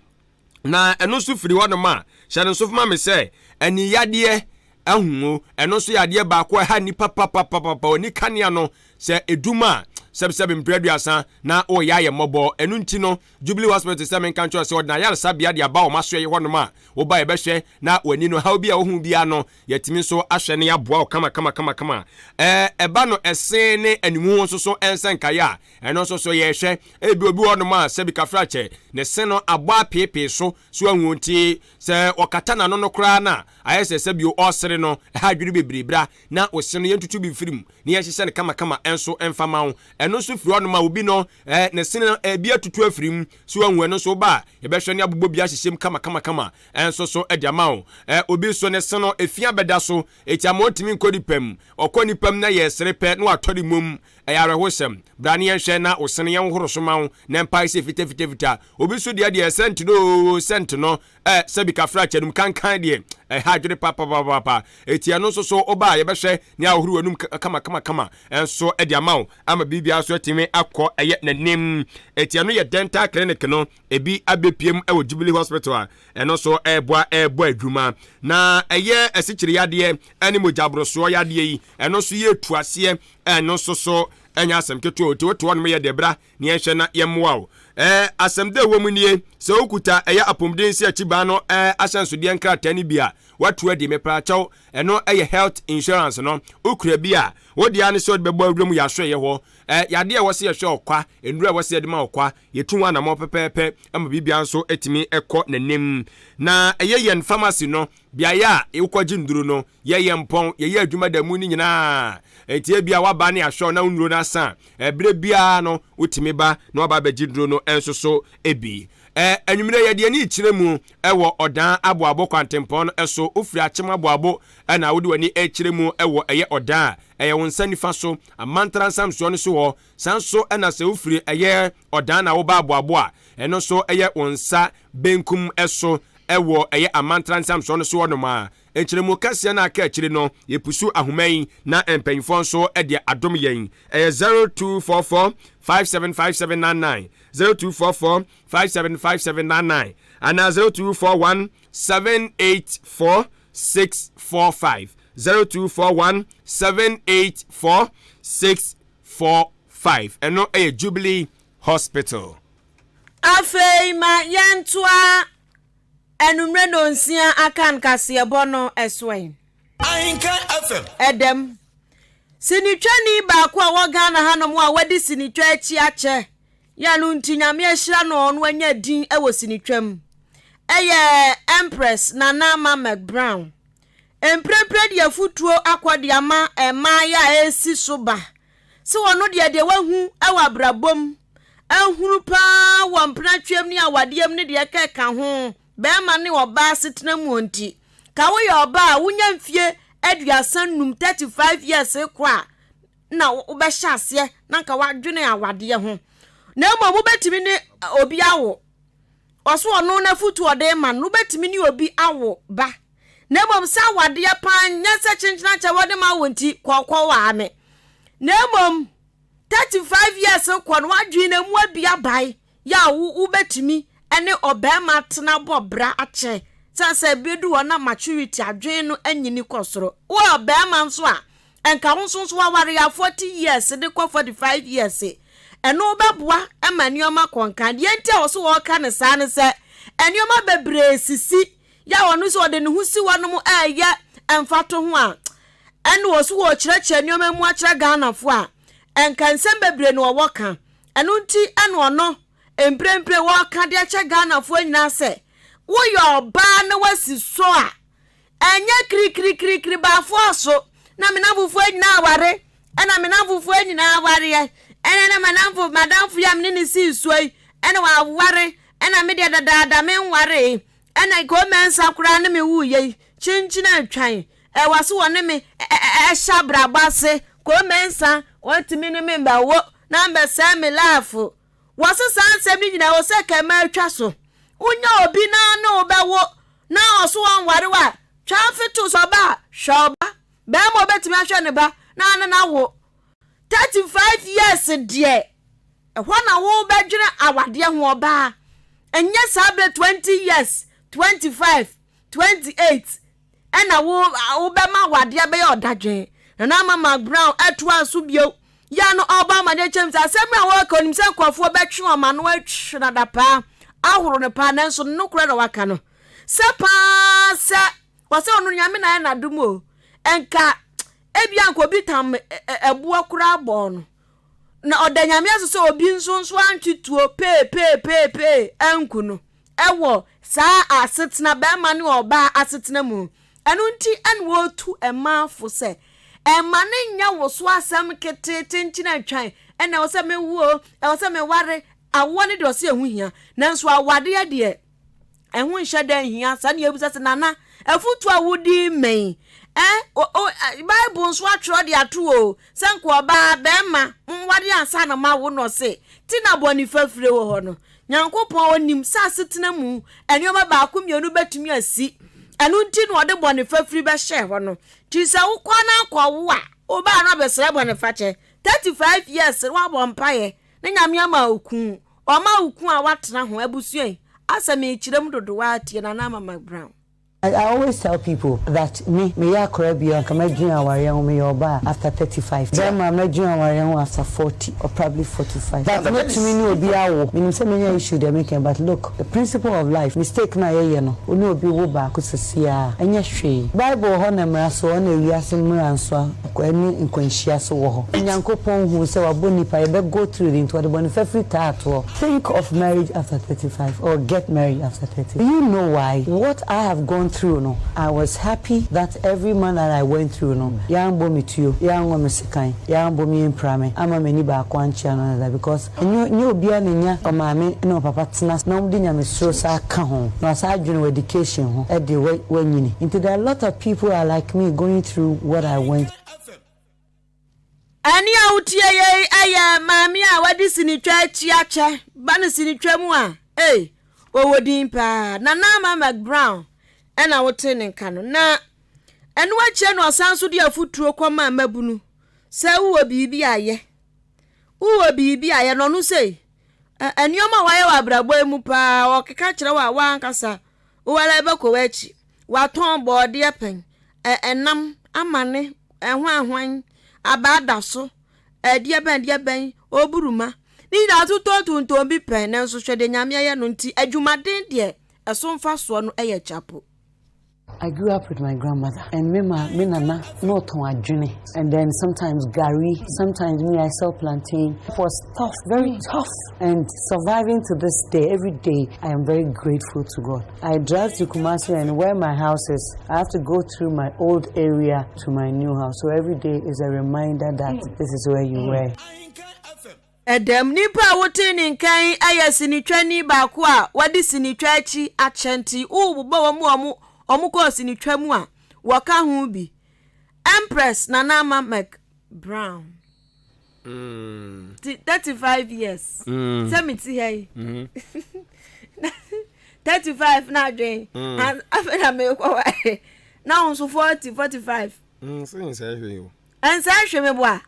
Na ɛno nso firi hɔnom a, hyɛ no nso ma me sɛ, aniyadeɛ ahu ɛno nso yɛ adeɛ baako a ɛha nnipa papapapapa. Ani kanea no, sɛ ɛdum a, sɛbsɛbe mprɛ aduasa na wɔyɛ ayɛ mmɔbɔ. Ɛno nti no, Jubilee Hospital sɛ menka nkyerɛ sɛ wɔde n'ayaresabea de aba wɔn asoɛeɛ hɔnom a, woba yɛbɛhwɛ na w'ani no haw bi a wohu biara no, yɛatumi nso ahwɛ na yɛaboa wo kama kama kama kama. Ɛɛ, ɛba no ɛse ne animu ho nso so nsɛnkaeɛ a, Ɛno nso so yɛhwɛ, ebi obi wɔ hɔnom a sɛbi kafrakyɛ, ne se no abɔ apeepee so, so ahu nti sɛ ɔkata n'ano no koraa no a, ayɛ sɛ sɛbi ɔresere no, ɛha adwene bebree. Bra na wo se no yɛntutu bi mfiri mu na yɛnhyehyɛ no kamakama nso mfa ma wo. Ɛno nso firi hɔnom a obi no, eh, ne se no ebi atutu afiri mu, so ahu ɛno nso woba a, yɛbɛhwɛ ne abobɔ bi ahyehyɛ mu kamakamakama nso so de ama wo. Eh, obi nso ne se no efi abɛda so, eti ama ɔntumi nkɔ nipa mu. Ɔkɔ nipa mu na yɛresere pɛ na watɔre mum. Ɛyɛ awerɛhosɛm. Bra na yɛnhwɛ na wo sene yɛnhohoro so ma wo na ɛmpae sɛ fitafitafita. Obi nso deɛ deɛ sɛnt no oo sɛnt no ɛ sɛbi kafra kyɛnum kankan deɛ ɛha adwene papapapapa. Eti ɛno nso so woba a yɛbɛhwɛ ne ahohoro w'anum kama kama kama nso de ama wo ama biribiara nso atumi akɔ ɛyɛ n'anim. Eti ɛno yɛ dental clinic no ebi abɛpiem wɔ Jubilee Hospital a ɛno nso ɛreboa ɛrebɔ adwuma. Na ɛyɛ asikyire yadeɛ ɛne mogyaborosoɔ yadeɛ yi ɛno nso yɛretu aseɛ Ɛno nso so ɛnyɛ asɛm ketewa o, nti wote hɔnom yɛ deɛ bra na yɛnhwɛ na yɛmmoa wo. Ɛɛ asɛm dɛ ɛwɔ mu nie, sɛ wokuta ɛyɛ apɔmuden nsi akyi ban no ɛɛ ahyɛnsodeɛ nkrataa no bi a, woatu adi, mepraakyɛw, ɛno ɛyɛ health insurance no, wokura bi a, wo deɛ ne sɛ wode bɛbɔ awura mu yɛ asoɛeɛ hɔ. Ɛɛ yadeɛ a ɛwɔ sɛ yɛhwɛ ɔkwa, nnuro a ɛwɔ sɛ yɛde ma ɔkwa, yɛtu ho anammɔn pɛpɛɛpɛ ama biribiara nso atumi kɔ n'anim. Na ɛyɛ yɛn pharmacy no, beaeɛ a wokɔgye nnuro no, Yɛyɛ mpɔn, yɛyɛ adwuma da mu no nyinaa. Enti ebia woaba ne ahwɛ wo na wo nnuro no asa a, ɛberɛ biara no wotumi ba na waba abɛgye nnuro no nso so bi. Ɛ, anwummerɛ yɛde ani rekyerɛ mu wɔ Ɔdan Aboabo kwantempɔn no so. Wofiri Akyem Aboabo na wode w'ani rekyerɛ mu wɔ ɛyɛ Ɔdan a ɛyɛ wo nsa nifa so, Amantra nsamsoɔ no so hɔ. Saa nso na sɛ wofiri ɛyɛ Ɔdan na woba Aboabo a, ɛno nso ɛyɛ wo nsa benkum so wɔ ɛyɛ Amantra nsamsoɔ no so hɔnom a. Nkyerɛmu kɛseɛ no a aka akyire no, yɛpusu ahoma yi na mpanyinfoɔ nso de adom yɛn. Ɛyɛ 0244 575799, 0244 575799 anaa 0241 784 645, 0241 784 645. Ɛno yɛ Jubilee Hospital. Afei ma yɛntoa Anwummerɛ nnɔnsia akan kaseɛbɔ no so ɛ. Ahenkan FM. Ɛdɛm. Sinitwani baako a ɔwɔ Ghana hanom a wadi sinitwa akyi akyɛ yɛ ɛno nti Nyame ahyira no ɔno anya din wɔ sinitwa mu ɛyɛ Empress Nana Ama McBrown. Mprempren de afutuo akɔ de ama mmaayɛ a ɛresi so ba sɛ ɔno deɛ deɛ wahu wɔ abrabɔ mu, ahunu paa wɔ mpenatweam ne awadeɛm ne deɛ ɛkeka ho, barima ne ɔbaa asetena mu nti, ka woyɛ ɔbaa a wonya mfie 35, 35 years kɔ a, na wobɛhyɛ aseɛ na nka wadwene awadeɛ ho. Na mmom wobɛtumi ne obi awo. Ɔso ɔno n'afutu ɔde ma no, wobɛtumi ne obi awo ba. Na mmom sɛ awadeɛ paa nyɛ sɛ kyenkyena kyɛ wɔde ma wo nti kɔkɔ waa me. Na mmom 35 years kɔ no wadwene na mu abi abae yɛ a wobɛtumi ne ɔbarima atena bɔ bra akyɛ sɛ sɛ bɛdu hɔ na maturity adwene no anyini kɔ soro. Wo ɔbarima nso a nka wo nso nso waware a 40 years de kɔ 45 years ɛno bɛboa ma nneɛma kɔ nkan. Deɛ nti a wɔso wɔka ne saa ne sɛ nneɛma bebree sisi Yɛ a ɔno nso ɔde ne ho si hɔnom reyɛ mfatoho a, ɛne wɔ so wɔrekyerɛkyerɛ nneɛma mu akyerɛ Ghanafoɔ a, nka nsɛm bebree na ɔwɔ ka. Ɛno nti ɛna ɔno mprempren wɔreka de akyerɛ Ghanafoɔ nyinaa sɛ, woyɛ ɔbaa na woasi so a, ɛnyɛ kirikirikirikiri baafoɔ so na me namfofoɔ nyinaa aware, ɛna me namfofoɔ nyinaa awareɛ, ɛna na madamfo madamfo yi a me ne ne sii soɔ yi, ɛna waware, ɛna me deɛ dadaada menwaree. Ɛna nka ɔmɛnsa koraa ne me wuiɛ yi, kyinkyin atwan, ɛwɔ se wɔne me hyɛ abrabɔ ase, ka ɔmɛnsa wɔntumi ne me mbɛwo na mbɛsɛe me life. Wɔse saa nsɛm no nyinaa ɛwɔ sɛ kɛmɛ atwa so. Wonya obi na ne wo bɛwo na ɔso ɔnware wo a, twa mfe to sɛ ɔba a, hwɛ ɔba. Bɛrima ɔbɛtumi ahwɛ ne ba na ne no awo. 35 years deɛ, ɛhɔ na wobɛdwene awadeɛ ho ɔbaa. Ɛnyɛ saa berɛ 20 years, 25, 28 ɛna wo wobɛma awadeɛ bɛyɛ ɔdadwen. Nana Ama McBrown ɛtoa so bio. Yɛ no ɔbɔ amaneɛ kyɛm sɛ asɛm a wɔreka onim sɛ nkurɔfoɔ bɛtwe wɔn ano atwe no adapaa ahoro no paa nanso no nokorɛ na waka no sɛ paa sɛ wɔsɛ ɔno Nyame na ayɛ n'adom o nka ebia nka obi tam ɛboɔ koraa bɔɔ no na ɔda Nyame ase sɛ obi nso nso antwe tuo pee pee pee pee anku no ɛwɔ saa asetena bɛrima ne ɔbaa asetena mu. Ɛno nti na wɔtu mmaa fo sɛ, Mma no nyɛ wo so asɛm ketee kyenkyen atwan, ɛna ɛwɔ sɛ mewo o, ɛwɔ sɛ meware. Awoɔ no deɛ ɔsɛ ɛho hia, nanso awadeɛ deɛ ɛho nhyɛ da nhia. Saa na yɛbisa sɛ, Nana, afotuo a wodi ma yi, eh, o, o, Bible nso atwerɛ de ato o, sɛ nka ɔbaa, bɛrima, monware ansa na moawo no ɔse, ti na bɔne fafire wɔ hɔ no. Nyankopɔn onim sɛ asetena mu nneɛma baako mmienu bɛtumi asi, ɛno nti na ɔde bɔne fafiri bɛhyɛɛ hɔ no. Nti sɛ wokɔ na akɔwo a, wobaa no abɛsrɛ bɔne fakyɛ. 35 years na wabɔ mpaeɛ na Nyame ama wo kun, ɔma wo kun a woatena ho, abusua yi, asɛ mekyerɛ mu dodo waa tie Nana Ama McBrown. I always tell people that me meyɛ akora bio anka mɛdwen awareɛ ho meyɛ ɔbaa after 35 bɛɛma mɛdwen awareɛ ho after 40 or probably 45 but mɛtumi ne obi awo menim sɛ mɛnya issue deɛ meka but look the principle of life mistake no a yɛyɛ no wo ne obi wo baako sesiaa ɛnyɛ hwee bible hɔ na mmara so hɔ na ewiase mmara nso ɛne nkwanhyia so wɔ hɔ Nyankopɔn huu sɛ wabɔ nipa yɛbɛ go through nti ɔde bɔne fafiri taa toɔ think of marriage after 35 or get married after 35 do you know why what I have gone through no I was happy that every man that I went through no yɛanbɔ me tuo yɛanwɔ me sekan yɛanbɔ me ampira me ama m'ani baako ankyea no another because ɛnyɛ nyɛ obiara na nya ɔmaame ne ɔpapa tena na wɔde nyamesuro saa ka ho na wasan adwene wɔ education ho de wanyini nti there are a lot of people are like me going through what I went Ɛnne a wotie yei yɛ maame a wadi sinitwa akyi akyɛ ba no sinitwa mu a, ei, ɔwɔ din paa. Nana Ama McBrown ɛna wote ne nka no. Na ɛno akyire no ɔsan nso de afotuo kɔmaa mmabunu sɛ wowɔ biribi a yɛ. Wowɔ biribi a yɛ na ɔno sei, nneɛma a wayɛ wɔ abrabɔ yi mu paa ɔkeka kyerɛ wo a w'ankasa wowara bɛkɔ w'akyi. Watɔn bɔɔdeɛ pɛn, ɛnam, amane, ɛhwanhwan, abaa da so, ɛdeɛ bɛn deɛ bɛn, oburuma. Ne nyinaa totɔ tontɔn bi pɛn, nanso hwɛ deɛ Nyame ayɛ no nti, adwumaden deɛ ɛso mfasoɔ no yɛ kyapo. I grew up with my grandmother and me ma me nana na ɔtɔn adwene and then sometimes gari, sometimes me I sell plantain. It was tough, very tough and surviving to this day, every day I am very grateful to God. I drive to Kumasi and where my house is, I have to go through my old area to my new house. So every day is a reminder that this is where you were. Ɛdɛm, nipa a wotee ne nka yi yɛ sinitwani baako a wadi sinitwa akyi akyɛ nti wobobɔ wɔn a wɔkɔɔ sinitwa mu a wɔka ho bi. Empress Nana Ama McBrown. Ti 35 years. Sɛ me ti ha yi. 35 na adwen. Afei na mekɔ wa. Na wo nso 40, 45. Sɛ nsɛ hwee o. Nsɛ hwee me boa.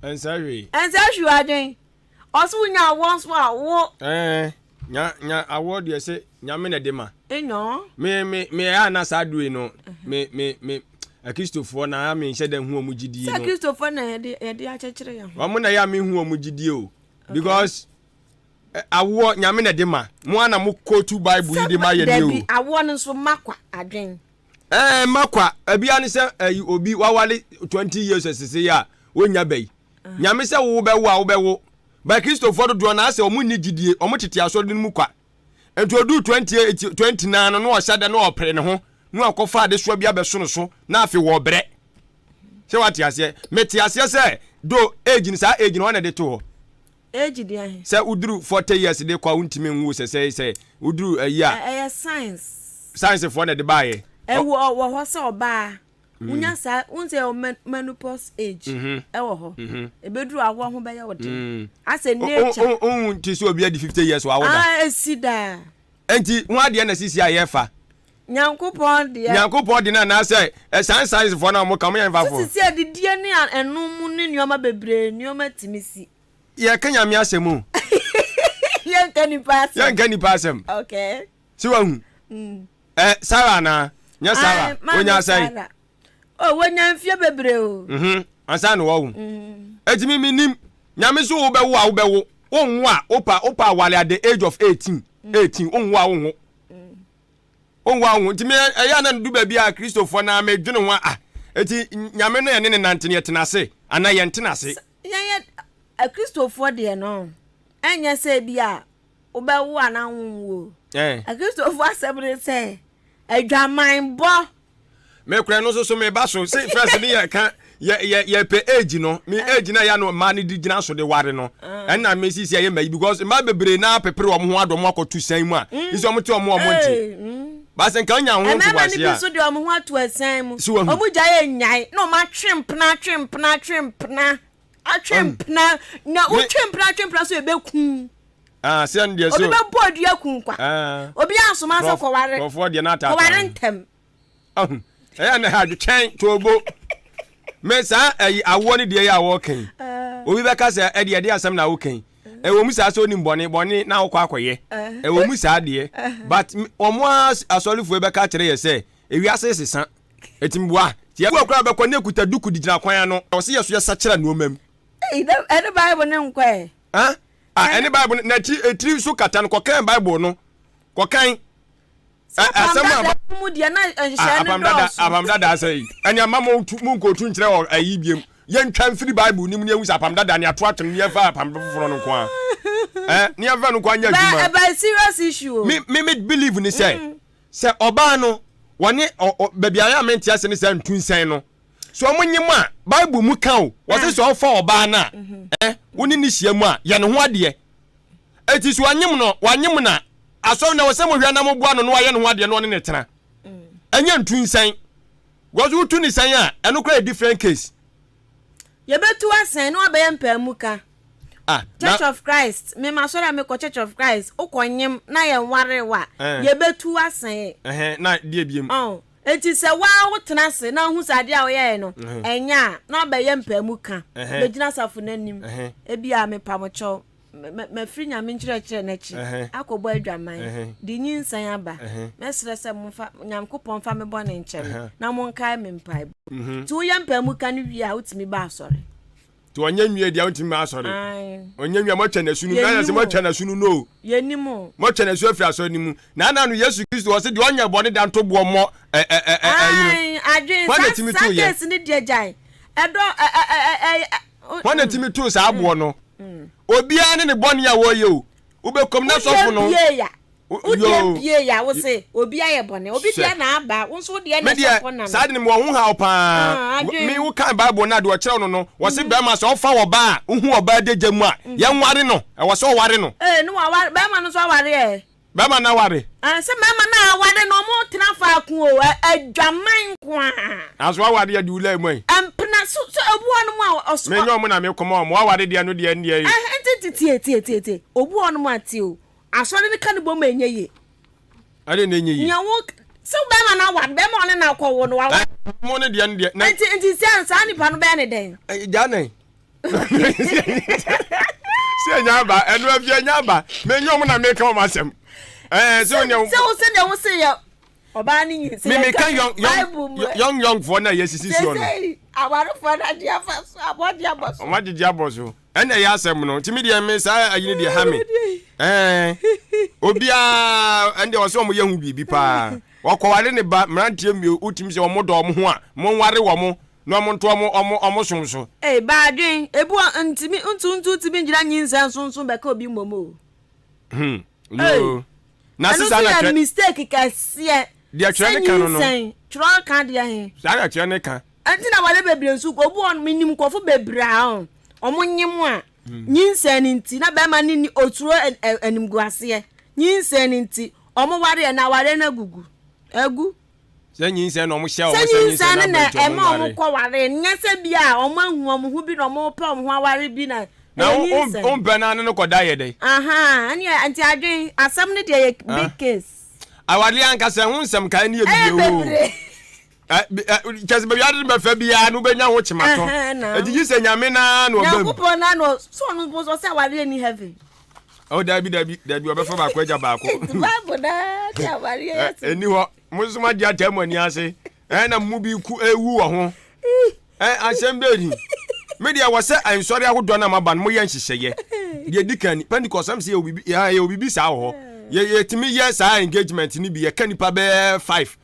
Ɛnsɛ hwee. Ɛnsɛ hwee adwen. Ɔso wonya awoɔ nso a wo. Ɛɛ nya nya awoɔ deɛ sɛ nyame na ɛde ma. Enyɔ. Me me me ɛyɛ ana saa duro yi no me me me akristofoɔ na me nhyɛ dɛ hu wɔn gyidie no. Sɛ akristofoɔ na yɛde yɛde akyekyere yɛn ho. Wɔn na ɛyɛ a me hu wɔn gyidie o because awoɔ nyame na ɛde ma mo ana mo kootu bible yi de ma yɛ ne o. Dabi awoɔ no nso ma kwa adwen. Ɛɛ ma kwa ebia ne sɛ ɛyi obi wawale 20 years sese yi a wonya bɛyi. Nyame sɛ wo bɛwo a wobɛwo. But Kristofoɔ dodoɔ no asɛ wɔn nni gyidie, wɔn tete asɔre no mu kwa. Nti oduu 28, 29 no na ɔhyɛ da na ɔpere ne ho na wakɔfa adesoa bi abɛso no so na afei wɔbrɛ. Sɛ wate aseɛ? Mete aseɛ sɛ do age no saa age no wɔn na ɛde to hɔ. Age deɛ ahe? Sɛ woduru 40 years de kɔ a wontumi nwo sɛ sɛ sɛ. Woduru ayi a. Ɛyɛ science. Science foɔ na ɛde baayɛ. Ɛwɔ wɔ hɔ sɛ ɔbaa. Wonya saa wohu sɛ yɛwɔ menopause age ɛwɔ hɔ. Ebeduru awoɔ ho bɛyɛ wo den. Asɛ nature. Wohu ti sɛ obi adi 50 years wawo da. Ah esi daa. Enti ho adeɛ na sisi a yɛfa. Nyankopɔn deɛ. Nyankopɔn de no anaasɛ saa science foɔ no a wɔka wɔn yɛ mfafoɔ. Sisi adidie ne ɛnom mu ne nneɛma bebree nneɛma tumi si. Yɛka Nyame asɛm o. Yɛnka nipa asɛm. Yɛnka nipa asɛm. Okay. Si wahu. Mm. Eh, Sarah na nyɛ Sarah. Onya asɛn. Oh, wonya mfie bebree o. Mhm. Ansa na wawu. Mm. Eti mi mi nim. Nyame so wo bɛwo a wo bɛwo. Wo nwo a wopa wopa awale at the age of 18. 18 wo nwo a wo nwo. Mm. Wo a wo nti me ɛyɛ na du baabi a Kristofoɔ na medwene ho a ah eti Nyame no yɛne ne nante no yɛtena ase anaa yɛntena ase. Yɛnyɛ Akristofoɔ deɛ no, ɛnyɛ sɛ bi a wobɛwo anaa wonwo. Akristofoɔ asɛm ne sɛ adwaman bɔ. Mekora no nso so meba so se first ne yɛ ka yɛ yɛ yɛpɛ age no me age na yɛ no mmaa no de gyina so de ware no ɛna me sisi ɛyɛ mma yi because mmaa bebree na pepere wɔn ho adɔ wɔn akɔto sɛn mu a nso wɔn te wɔn wɔn nti. Baasa nka onya ho ntoboaseɛ a. Mmarima no bi nso de wɔn ho ato asiane mu. So wahu. Wɔn gya yɛ nyae na wɔn atwe mpena atwe mpena atwe mpena atwe mpena na wotwe mpena atwe mpena so ebe kun. Ah, sɛ ɛno deɛ so. Obi bɛ bɔ dua kun kwa. Ah. Obi asoma sɛ kɔware. Nkurɔfoɔ deɛ n'ataata. Kɔware ntɛm. Ahu. Ɛyɛ na ha twɛn toobo. Me saa ɛyi awoɔ ne deɛ yɛ a wɔka yi. Obi bɛka sɛ ɛdeɛ ɛde asɛm na woka yi. Ɛwɔ mu saa sɛ onim bɔne bɔne na wokɔ akɔyɛ. Ɛwɔ mu saa deɛ. But wɔn a asɔrefoɔ bɛka kyerɛ yɛ sɛ ewiase sesa. Eti mboa. Ti ɛwɔ koraa bɛkɔ ne ekuta duku de gyina kwan ano. Ɔsɛ yɛ so yɛsakyera nneɛma mu. Ɛne Bible ne nkɔ ɛ. Ah, ɛne Bible na etiri so kata no kɔkan Bible no. Kɔkan. Asɛm a mu deɛ na nhyehyɛe no dɔɔso. Apam dada asɛ yi. Ɛne ama mo tu mo nkɔtu nkyerɛ wɔ ayi biem. Yɛntwa mfiri Bible nim ne ehu sɛ apam dada ne ato atwene ne yɛmfa apam foforɔ no nko ara. Eh, ne yɛmfa no nko ara nyɛ adwuma. Ɛbɛ serious issue o. Me me me believe ne sɛ mm. sɛ ɔbaa no wɔne baabi a yɛ a mente ase ne sɛ ntu nsɛn no. So wɔn nye mu a Bible mu ka o wɔse sɛ ɔfa ɔbaa no a mm-hmm. eh, wo ne ne hyia mu a yɛ ne ho adeɛ. Eti so wanyem no wanyem na asɔre na wɔsɛ mohwɛ na moboa no na wayɛ ne ho adeɛ na ɔne ne tena. Ɛnyɛ ntu nsɛn. Because wotu ne sɛn a ɛno koraa yɛ different case. Yɛbɛtu asɛn na wabɛyɛ mpaamu ka. Ah, Church of Christ, me ma sɔrɔ a mekɔ Church of Christ, wokɔ nyem na yɛn ware wa, eh. yɛbɛtu asɛn. Ɛhɛn, na deɛ biem. Oh. Enti sɛ waa wotena ase na wohu sɛ adeɛ a woyɛɛ no ɛnyɛ a, na wabɛyɛ mpaamu ka, bɛgyina asafo no anim, ebia mepa mo kyɛw, mafiri Nyame nkyerɛkyerɛ no akyi akɔbɔ adwaman, de nyinsɛn aba, mɛsrɛ sɛ momfa Nyankopɔn mfa me bɔne nkyɛ me, na monkae me mpaebɔ. Nti woyɛ mpaamu ka no wie a, wotumi ba asɔre. Nti ɔnyɛ nwie deɛ wontumi ma asɔre. Ɔnyɛ nwie a moatwa n'asu no na sɛ moatwa n'asu no no. Yɛnim o. Moatwa n'asu afiri asɔre no mu. Na ana no Yesu Kristo ɔse deɛ ɔnyɛ bɔne da nto boɔ mmɔ ɛ ɛ ɛ ɛ yi no. Adwen saa saa case ne deɛ gyae. Ɛdɔ ɛ ɛ ɛ ɛ. Hwan na tumi too saa boɔ no? Obiara ne ne bɔne a wɔyɛ o. Wobɛkɔm na sɔfo no. Wodeɛ bie ya wo se obi ayɛ bɔne obi deɛ na aba wo nso wodeɛ na ɛsɛ kɔ na no. Saa de no mewɔ ho haw paa. Me wo kan Bible no a deɛ ɔkyerɛw no no wɔse bɛrima sɛ ɔfa ɔbaa a wohu ɔbaa adagya mu a yɛnware no ɛwɔ sɛ ɔware no. Ee ne waware bɛrima no nso aware ɛ. Bɛrima no aware. Ah sɛ mmarima no a aware no ɔmo tena faako o adwaman nko a. Nanso waware deɛ de wula mu ɛ. Mpena so so obi wɔ nom a ɔso. Menyɛ ɔmo na mekɔma ɔmo waware deɛ no deɛ ndeɛ. Ɛhɛn nti tie tie tie tie obi wɔ nom a tie o Asɔre no ka ne bom a ɛnyɛ yie. Ɛde na ɛnyɛ yie. Nea wo sɛ bɛrima no aware bɛrima ɔne no akɔwo no waware. Mo ne deɛ no deɛ. Nti nti sɛ saa nipa no bɛyɛ ne dɛn. Gya nɛn. Sɛ ɛnya aba ɛno afi ɛnya aba menyɛ ɔmo na meka ɔmo asɛm. Ɛɛ sɛ wo sɛ wo sɛ deɛ wo se yɛ ɔbaa ne nyi sɛ yɛ ka Bible mu. Young young foɔ na yɛ sisi soɔ no. Sɛ awarefoɔ no agye afa so abɔgye abɔ so. Ɔmo agyegye abɔ so. Ɛna ɛyɛ asɛm no nti me deɛ me saa ayi no deɛ ha me ɛɛ obiara ɛnde ɔsɛ wɔn yɛ ho biribi paa wɔkɔware ne ba mmeranteɛ mmio wotumi sɛ wɔn dɔ wɔn ho a monware wɔn na wɔn nto wɔn wɔn wɔn som so. Ee baadwen ebi wɔ ntumi ntu ntu tumi ngyina nyinsɛn sonson bɛka obi mmom o. Hmm yoo na ɛno sisa nso na yɛ twɛ mistake kɛseɛ deɛ twerɛ sɛ ne ka no no nyinsɛn twerɛ ka deɛ he. Saa na twerɛ ne ka. Ɛnti na aware bebree nso obi wɔ menim nkurɔfo bebree a ɔmo nyem a nyinsɛn no nti na bɛrima no ni osuro animguaseɛ. Nyinsɛn no nti, wɔwareɛ na awareɛ no agugu. Agu. Sɛ nyinsɛn na wɔhyɛ wɔn Sɛ sɛ nyinsɛn nyinsɛn no no na aba nti wɔn ɛma nware. wɔn kɔ ware, nyɛ sɛ bi a wɔn ahu wɔn ho bi na wɔn repɛ wɔn ho aware bi na Na ɛyɛ wo wo nyinsɛn. wompɛ no ara ne no kɔda yɛ dɛn? Ahaa, ɛneɛ nti adwen, asɛm no deɛ yɛ Ah. big case. Awareɛ ankasa ɛho nsɛm kae no yɛ Ɛyɛ bebree oo. bebree. Kyɛ sɛ baabi ade no bɛfa biara no wobɛnya ho kyematɔ. Ɛti gye sɛ Nyame no ara na ɔba mu. Nyankopɔn no ara na ɔ, so ɔno mpo ɔsɛ awareɛ nni heaven. Oh, dabi dabi dabi ɔbɛfa baako agya baako. Bible na de awareɛ yɛ sɛ. Ɛni hɔ. Mo nso mo agye ataa mo ani ase. Ɛna mo bi ku ewu wɔ ho. Ɛ asɛm bɛɛ ni. Me deɛ wɔ sɛ nsɔre ahodoɔ no a maba no moyɛ nhyehyɛeɛ. Deɛ di kan ni Pentecost ɛm sɛ yɛwɔ biribi yɛwɔ biribi saa wɔ hɔ. Yɛ yɛtumi yɛ saa engagement no bi yɛka nipa bɛɛ five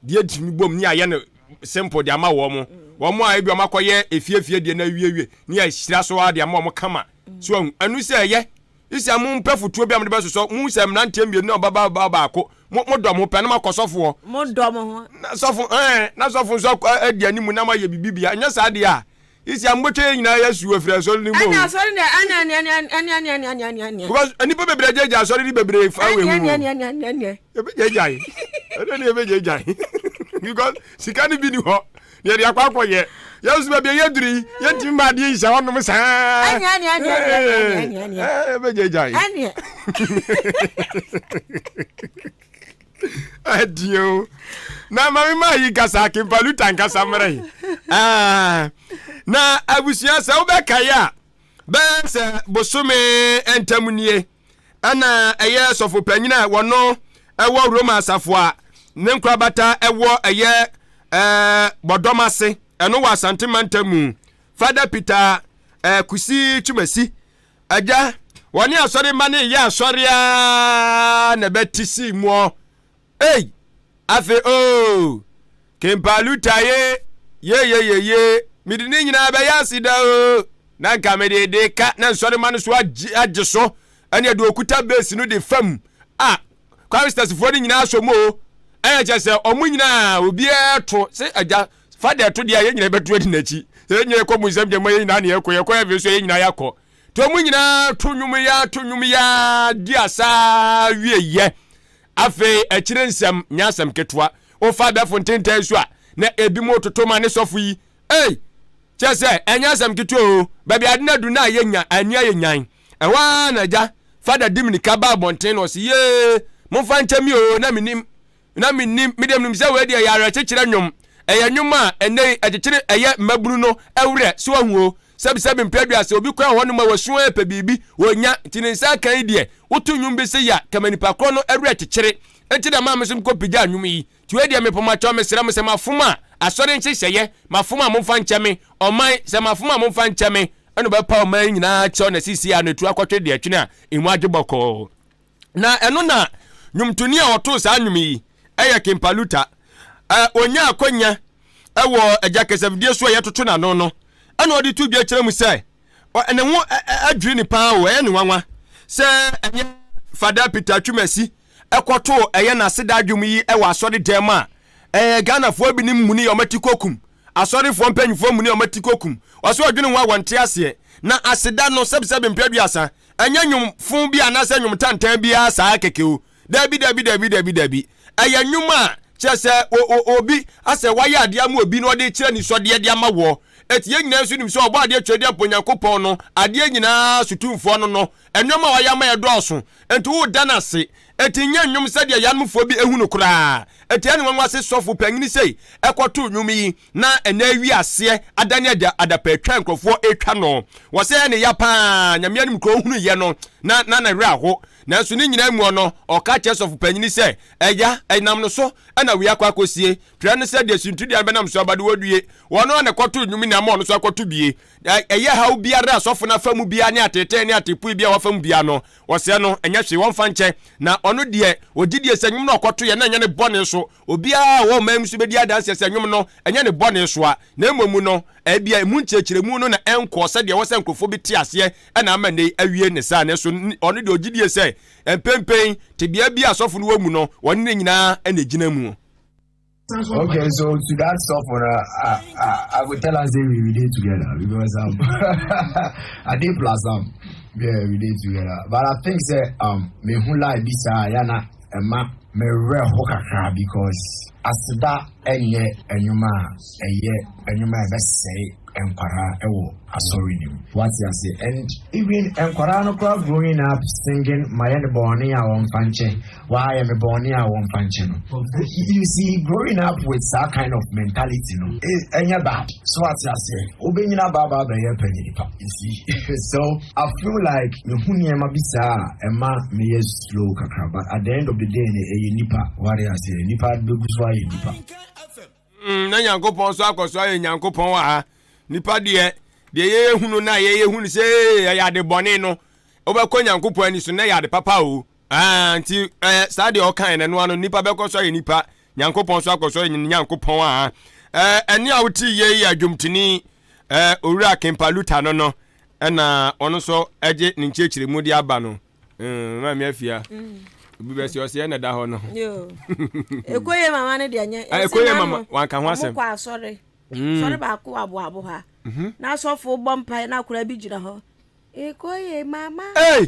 deɛ tumi bom ne ayɛ no simple de ama wɔn. Wɔn a ebi wɔn akɔyɛ efiefie deɛ no awiewie ne yɛahyira so ara de ama wɔn kama. So ahu ɛno sɛ ɛyɛ Isia mo mpɛ fotuo bi a mode bɛsosɔ mo sɛ mmeranteɛ mmienu ne ɔbabaa baako mo mo dɔ mo pɛ na moakɔ sɔfoɔ. Mo dɔ mo ho. Na sɔfo ɛɛ na sɔfo nso akɔ adi anim na moayɛ biribi bia nyɛ saa deɛ a isia mobɛtwa yɛn nyinaa yɛ asu afiri asɔre no mu o. Ɛne asɔre deɛ ɛne ɛne ɛne ɛne ɛne ɛne ɛne ɛne ɛne. Because nnipa bebree agyagya asɔre no bebree fa wɔ Ɛne ehu ɛne o. ɛne ɛne ɛne ɛne. Yɛbɛgyagyae ɛne ne yɛbɛgyagyae because sika no bi ni hɔ. Deɛ de akɔ akɔyɛ yɛn nso baabi a yɛduru yi yɛntumi ma adeɛ nhyɛ hɔnom saa bɛgyagyae ɛdeɛ o na mame maa yi nkasa kempaluta nkasa mmerɛ yi na abusua sɛ wobɛkae a bɛyɛ sɛ bosome ntam nie Ɛna ɛyɛ sɔfo panyin a wɔno ɛwɔ Roma asafo a ne nkorabata ɛwɔ ɛyɛ ɛɛ Bɔdɔm ase, ɛno wɔ Asante mantam mu. Fada Peter ɛɛ Kusi Twumasi agya, wɔne asɔre mma no yɛ asɔre aa na ɛbɛte sii muɔ. Ei! Afei oo! Kempaluta ye, ye ye ye ye, mede ne nyinaa bɛyɛ aseda oo, na nka mede de ka na nsɔrema no so agye agye so, ɛne ɛde okuta base no de fam a choristers-foɔ no nyinaa sɔ mu oo, ɛyɛ kyɛ sɛ ɔmo nyinaa obiara to sɛ agya fa deɛ ɛto deɛ a yɛn nyinaa bɛto adi n'akyi, sɛ yɛn nyinaa yɛkɔ mu nsɛm gyama yɛn nyinaa na yɛkɔ, yɛkɔ yɛ afei so yɛn nyinaa yɛakɔ, nti ɔmo nyinaa to nnwom yi ara to nnwom yi ara di asa wie yɛ. Afei akyire nsɛm nyɛ asɛm ketewa. Wofa abɛɛfo ntentan so a, na ebinom retoto ma ne sɔfo yi. Ei! Kyerɛ sɛ, ɛnyɛ asɛm ketewa oo. Baabi a ade no adu no ayɛ nya, ani ayɛ nyan. Ɛhɔ ara na agya, Fada di mmirika baa abɔnten na ɔse, Yee! Momfa nkyɛ me oo, na mennim. Na mennim. Me deɛ menim sɛ wei deɛ ɛyɛ awerɛkyekyerɛ nnwom. Ɛyɛ nnwom a ɛnnɛ yi ɛkyekyere ɛyɛ mmabunu no werɛ. So woahu oo? Sɛbisɛbi mpɛ aduasa, obi kɔ ɛhɔ nom a wasu ara pɛ biribi, ɔnya, nti ne nsa aka yi deɛ, woto nnwom bi se ya, kama nipa korɔ no werɛ kyekyere. Nti na maa me nso mekɔ pagyaa nnwom yi. Nti wei deɛ mepomakyɛw mesrɛ mo sɛ mafom a, asɔre nhyehyɛeɛ, mafom a momfa nkyɛ me, ɔman, sɛ mafom a momfa nkyɛ me, ɛna ɔbɛpa ɔman yi nyinaa kyɛw na seesei a no atu akɔtwe deɛ ɛtwene a emu adwo bɔkɔɔ. Na ɛno na nnwomtoni a ɔtoo saa nnwom yi yɛ Kimpa Luta. Ɔnya akwanya wɔ agya kasafidie so a yɛtoto n'ano no, ɛna ɔde to dwa kyerɛ mu sɛ ne ho adwiri ne paa o, ɛyɛ ne nwanwa sɛ ɛnyɛ Fada Peter Twumasi ɛkɔtoo ɛyɛ n'aseda dwom yi wɔ asɔre dɛm a ɛyɛ Ghanafoɔ binom muni wɔn ati kɔkum asɔrefoɔ mpanyinfoɔ muni wɔn ati kɔkum. Ɔsɛ ɔdwene ho a wɔnte aseɛ na aseda no sɛbisɛbi mpɛ aduasa Ɛnyɛ nnwom fo bi anaasɛ nnwom tantan biara saa kɛkɛ o. Dabi, dabi, dabi, dabi, dabi. Ɛyɛ nnwom a kyerɛ sɛ o, o, obi asɛ wayɛ adeɛ ama obi na ɔde rekyerɛ anisɔdeɛ de ama woɔ. Enti yɛn nyinaa nso nim sɛ Ɔbɔadeɛ Tweredeɛmpa Onyankopɔn no, adeɛ nyinaa so Tumfoɔ no no, nneɛma a wayɛ ama yɛn dɔɔso. Enti woreda no ase. Enti nyɛ nnwom sɛdeɛ yɛn anomfoɔ bi hu no koraa. Enti ɛne nwanwa se sɔfo panyini sei kɔtoo nnwom yi. na ɛnɛ awi aseɛ adane ada adapaatwa nkurɔfoɔ retwa no. Wɔ sɛ ɛyɛ ne ya paa, Nyame anim kura ɔhunu yɛ no, na na ne werɛ aho. Nanso ne nyinaa muɔ no, ɔka kyerɛ sɔfo panyini sɛ, Ɛya, ɛnam no so na wei akɔ akɔsie. Twerɛ no sɛ deɛ suntidua no bɛnam so aba de wɔdue. Wɔn ara na ɛkɔtoo nnwom nyinaa ma ɔno nso akɔto bie. Ɛyɛ haw biara a sɔfo no afa mu biara ne ateetee ne ateepoe biara a wafa mu biara no, wɔsrɛ no, ɛnyɛ hwee, wɔmfa nkyɛ. Na ɔno deɛ, ɔgye die sɛ nnwom no a ɔkɔtoeɛ no ɛnyɛ ne bɔne so. Obiara a ɔwɔ ɔman mu nso bedi adanse sɛ nnwom no, ɛnyɛ ne bɔne so a, na mmom no, ebia emu nkyerɛkyerɛmu no na ɛnkɔɔ sɛdeɛ ɛwɔ sɛ nkurɔfoɔ bi te aseɛ na ama nnɛ yi awie ne saa. Nanso ɔno deɛ ɔgye die sɛ mprempren tebea bi a asɔfo no wɔ mu no, wɔne ne nyinaa na ɛgyina mu. Okay, so to that suffer, I, I, I would tell and say we relate together because I did plus am. Yeah, we dey together. But I think sɛ um mehu lie bi saa a ya na ɛma me werɛ ho kakra because aseda ɛnyɛ ɛnwom a ɛyɛ ɛnwom a ɛbɛsɛe nkwadaa ɛwɔ asɔre no mu. Wate ase? And even nkwadaa no koraa growing up singing mayɛ no bɔne a wɔmfa nkyɛ, wayɛ me bɔne a wɔmfa nkyɛ no. You see, growing up with that kind of mentality no, ɛnyɛ bad. So wate aseɛ? Wobɛnyina baaba abɛyɛ panyin pa. You see, so I feel like mehu nneɛma bi saa a ɛma meyɛ slow kakra, but at the end of the day no ɛyɛ nipa. Wate aseɛ? Nipa bɛgu so ayɛ nipa. Na Nyankopɔn nso akɔ so ayɛ Nyankopɔn wɔ ha. Nipa deɛ, deɛ yɛyɛ hunu na yɛyɛ hunu sɛ ɛyɛ ade bɔne no, wobɛkɔ Nyankopɔn ani so na ɛyɛ ade papa o. Ah, nti eh, saa deɛ ɔkae no ɛno ano nipa bɛkɔ so ayɛ nipa, Nyankopɔn nso akɔ so ayɛ Nyankopɔn a. Eh, ɛne a wote yie yɛ adwomtoni eh, Owura Kempa Luther no no, ɛna ɔno nso ɛgye ne nkyerɛkyerɛmu de aba no. Maame Afia, obi bɛ sɛ ɔsɛ ɛna da hɔ no. Ekoye mama no deɛ nyɛ. Ekoye mama wanka ho asɛm. Ɔmo kɔ asɔre. Sɔre baako wɔ aboabo ha. Na asɔfo bɔ mpae na akora bi gyina hɔ. Ekoye mama. Hey!